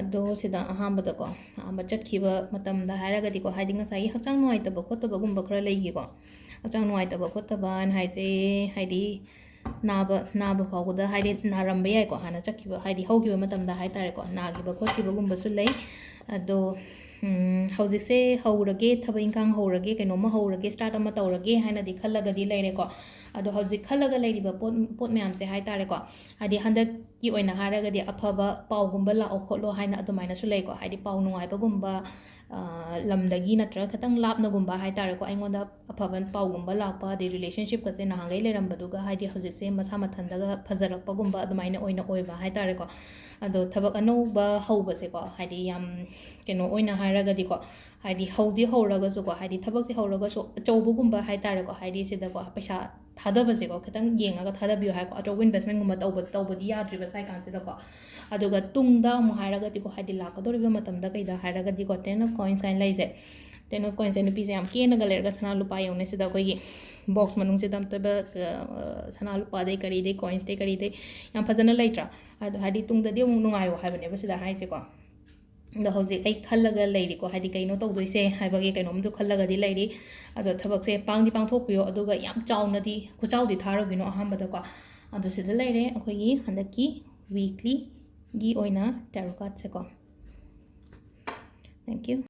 ꯑꯗꯣ ꯁꯤꯗ ꯑꯍꯥꯟꯕꯗꯀꯣ, ꯑꯍꯥꯟꯕ ꯆꯠꯈꯤꯕ ꯃꯇꯝꯗ ꯍꯥꯏꯔꯒꯗꯤꯀꯣ, ꯍꯥꯏꯗꯤ ꯉꯁꯥꯏꯒꯤ ꯍꯛꯆꯥꯡ ꯅꯨꯡꯉꯥꯏꯇꯕ ꯈꯣꯠꯇꯕꯒꯨꯝꯕ ꯈꯔ ꯂꯩꯈꯤꯀꯣ꯫ ꯍꯛꯆꯥꯡ ꯅꯨꯡꯉꯥꯏꯇꯕ ꯈꯣꯠꯇꯕꯅ ꯍꯥꯏꯁꯦ, ꯍꯥꯏꯗꯤ ꯅꯥꯕ, ꯅꯥꯕ ꯐꯥꯎꯕꯗ ꯍꯥꯏꯗꯤ ꯅꯥꯔꯝꯕ ꯌꯥꯏꯀꯣ, ꯍꯥꯟꯅ ꯆꯠꯈꯤꯕ, ꯍꯥꯏꯗꯤ ꯍꯧꯈꯤꯕ ꯃꯇꯝꯗ ꯍꯥꯏ ꯇꯥꯔꯦꯀꯣ, ꯅꯥꯈꯤꯕ ꯈꯣꯠꯈꯤꯕꯒꯨꯝꯕꯁꯨ ꯂꯩ꯫ ꯑꯗꯣ ꯎꯝ, ꯍꯧꯖꯤꯛꯁꯦ ꯍꯧꯔꯒꯦ, ꯊꯕꯛ ꯏꯪꯈꯥꯡ ꯍꯧꯔꯒꯦ, ꯀꯩꯅꯣꯝꯃ ꯍꯧꯔꯒꯦ, start ꯑꯃ ꯇꯧꯔꯒꯦ ꯍꯥꯏꯅꯗꯤ ꯈꯜꯂꯒꯗꯤ ꯂꯩꯔꯦꯀꯣ꯫ ꯑꯗꯣ ꯍꯧꯖꯤꯛ ꯈꯜꯂꯒ ꯂꯩꯔꯤꯕ ꯄꯣꯠ, ꯄꯣꯠ ꯃꯌꯥꯝꯁꯦ ꯍꯥꯏ ꯇꯥꯔꯦꯀꯣ, ꯍꯥꯏꯗꯤ ꯍꯟꯗꯛ ꯒꯤ ꯑꯣꯏꯅ ꯍꯥꯏꯔꯒꯗꯤ ꯑꯐꯕ ꯄꯥꯎꯒꯨꯝꯕ ꯂꯥꯛꯑꯣ ꯈꯣꯠꯂꯣ ꯍꯥꯏꯅ ꯑꯗꯨꯃꯥꯏꯅꯁꯨ ꯂꯩꯀꯣ꯫ ꯍꯥꯏꯗꯤ ꯄꯥꯎ ꯅꯨꯡꯉꯥꯏꯕꯒꯨꯝꯕ, ꯑ, ꯂꯝꯗꯒꯤ ꯅꯠꯇ꯭ꯔꯒ ꯈꯤꯇꯪ ꯂꯥꯞꯅꯒꯨꯝꯕ ꯍꯥꯏ ꯇꯥꯔꯦꯀꯣ, ꯑꯩꯉꯣꯟꯗ ꯑꯐꯕ ꯄꯥꯎꯒꯨꯝꯕ ꯂꯥꯛꯄ, ꯑꯗꯩ relationshipꯀꯁꯦ ꯅꯍꯥꯟꯈꯩ ꯂꯩꯔꯝꯕꯗꯨꯒ ꯍꯥꯏꯗꯤ ꯍꯧꯖꯤꯛꯁꯦ ꯃꯁꯥ ꯃꯊꯟꯇꯒ ꯐꯖꯔꯛꯄꯒꯨꯝꯕ ꯑꯗꯨꯃꯥꯏꯅ ꯑꯣꯏꯅ ꯑꯣꯏꯕ ꯍꯥꯏ ꯇꯥꯔꯦꯀꯣ꯫ ꯑꯗꯣ ꯊꯕꯛ ꯑꯅꯧꯕ ꯍꯧꯕꯁꯦꯀꯣ, ꯍꯥꯏꯗꯤ ꯌꯥꯝ ꯀꯩꯅꯣ ꯑꯣꯏꯅ ꯍꯥꯏꯔꯒꯗꯤꯀꯣ, ꯍꯥꯏꯗꯤ ꯍꯧꯗꯤ ꯍꯧꯔꯒꯁꯨꯀꯣ, ꯍꯥꯏꯗꯤ ꯊꯕꯛꯁꯦ ꯍꯧꯔꯒꯁꯨ ꯑꯆꯧꯕꯒꯨꯝꯕ ꯍꯥꯏ ꯇꯥꯔꯦꯀꯣ, ꯍꯥꯏꯗꯤ ꯁꯤꯗꯀꯣ ꯄꯩꯁꯥ ꯊꯥꯗꯕꯁꯦꯀꯣ ꯈꯤꯇꯪ ꯌꯦꯡꯉꯒ ꯊꯥꯗꯕꯤꯌꯨ ꯍꯥꯏꯀꯣ꯫ ꯑꯆꯧꯕ investmentꯒꯨꯝꯕ ꯇꯧꯕ, ꯇꯧꯕꯗꯤ ꯌꯥꯗ꯭ꯔꯤꯕ ꯁ꯭ꯋꯥꯏ ꯀꯥꯟꯁꯤꯗꯀꯣ꯫ ꯑꯗꯨꯒ ꯇꯨꯡꯗ ꯑꯃꯨꯛ ꯍꯥꯏꯔꯒꯗꯤꯀꯣ, ꯍꯥꯏꯗꯤ ꯂꯥꯛꯀꯗꯧꯔꯤꯕ ꯃꯇꯝꯗ ꯀꯩꯗ ꯍꯥꯏꯔꯒꯗꯤꯀꯣ, Ten of Coins ꯀꯥꯏꯅ ꯂꯩꯁꯦ, Ten of Coinsꯁꯦ ꯅꯨꯄꯤꯁꯦ ꯌꯥꯝ ꯀꯦꯅꯒ ꯂꯩꯔꯒ ꯁꯅꯥ ꯂꯨꯄꯥ ꯌꯦꯡꯉꯨꯅꯦ ꯁꯤꯗ ꯑꯩꯈꯣꯏꯒꯤ box ꯃꯅꯨꯡꯁꯤꯗ ꯑꯝꯇꯣꯏꯕ, ꯑ, ꯁꯅꯥ ꯂꯨꯄꯥꯗꯩ ꯀꯔꯤꯗꯩ coinsꯇꯩ ꯀꯔꯤꯗꯩ ꯌꯥꯝ ꯐꯖꯅ ꯂꯩꯇ꯭ꯔꯥ? ꯑꯗꯣ ꯍꯥꯏꯗꯤ ꯇꯨꯡꯗꯗꯤ ꯑꯃꯨꯛ ꯅꯨꯡꯉꯥꯏꯌꯣ ꯍꯥꯏꯕꯅꯦꯕ ꯁꯤꯗ ꯍꯥꯏꯁꯦꯀꯣ꯫ ꯑꯗꯣ ꯍꯧꯖꯤꯛ ꯑꯩ ꯈꯜꯂꯒ ꯂꯩꯔꯤꯀꯣ, ꯍꯥꯏꯗꯤ ꯀꯩꯅꯣ ꯇꯧꯗꯣꯏꯁꯦ ꯍꯥꯏꯕꯒꯤ ꯀꯩꯅꯣꯝꯁꯨ ꯈꯜꯂꯒꯗꯤ ꯂꯩꯔꯤ꯫ ꯑꯗꯣ ꯊꯕꯛꯁꯦ ꯄꯥꯡꯗꯤ ꯄꯥꯡꯊꯣꯛꯄꯤꯌꯣ, ꯑꯗꯨꯒ ꯌꯥꯝ ꯆꯥꯎꯅꯗꯤ, ꯈꯨꯆꯥꯎꯗꯤ ꯊꯥꯔꯨꯒꯤꯅꯣ ꯑꯍꯥꯟꯕꯗꯀꯣ꯫ ꯑꯗꯣ ꯁꯤꯗ ꯂꯩꯔꯦ ꯑꯩꯈꯣꯏꯒꯤ ꯍꯟꯗꯛꯀꯤ weeklyꯒꯤ ꯑꯣꯏꯅ tarot cardꯁꯦꯀꯣ꯫ Thank you꯫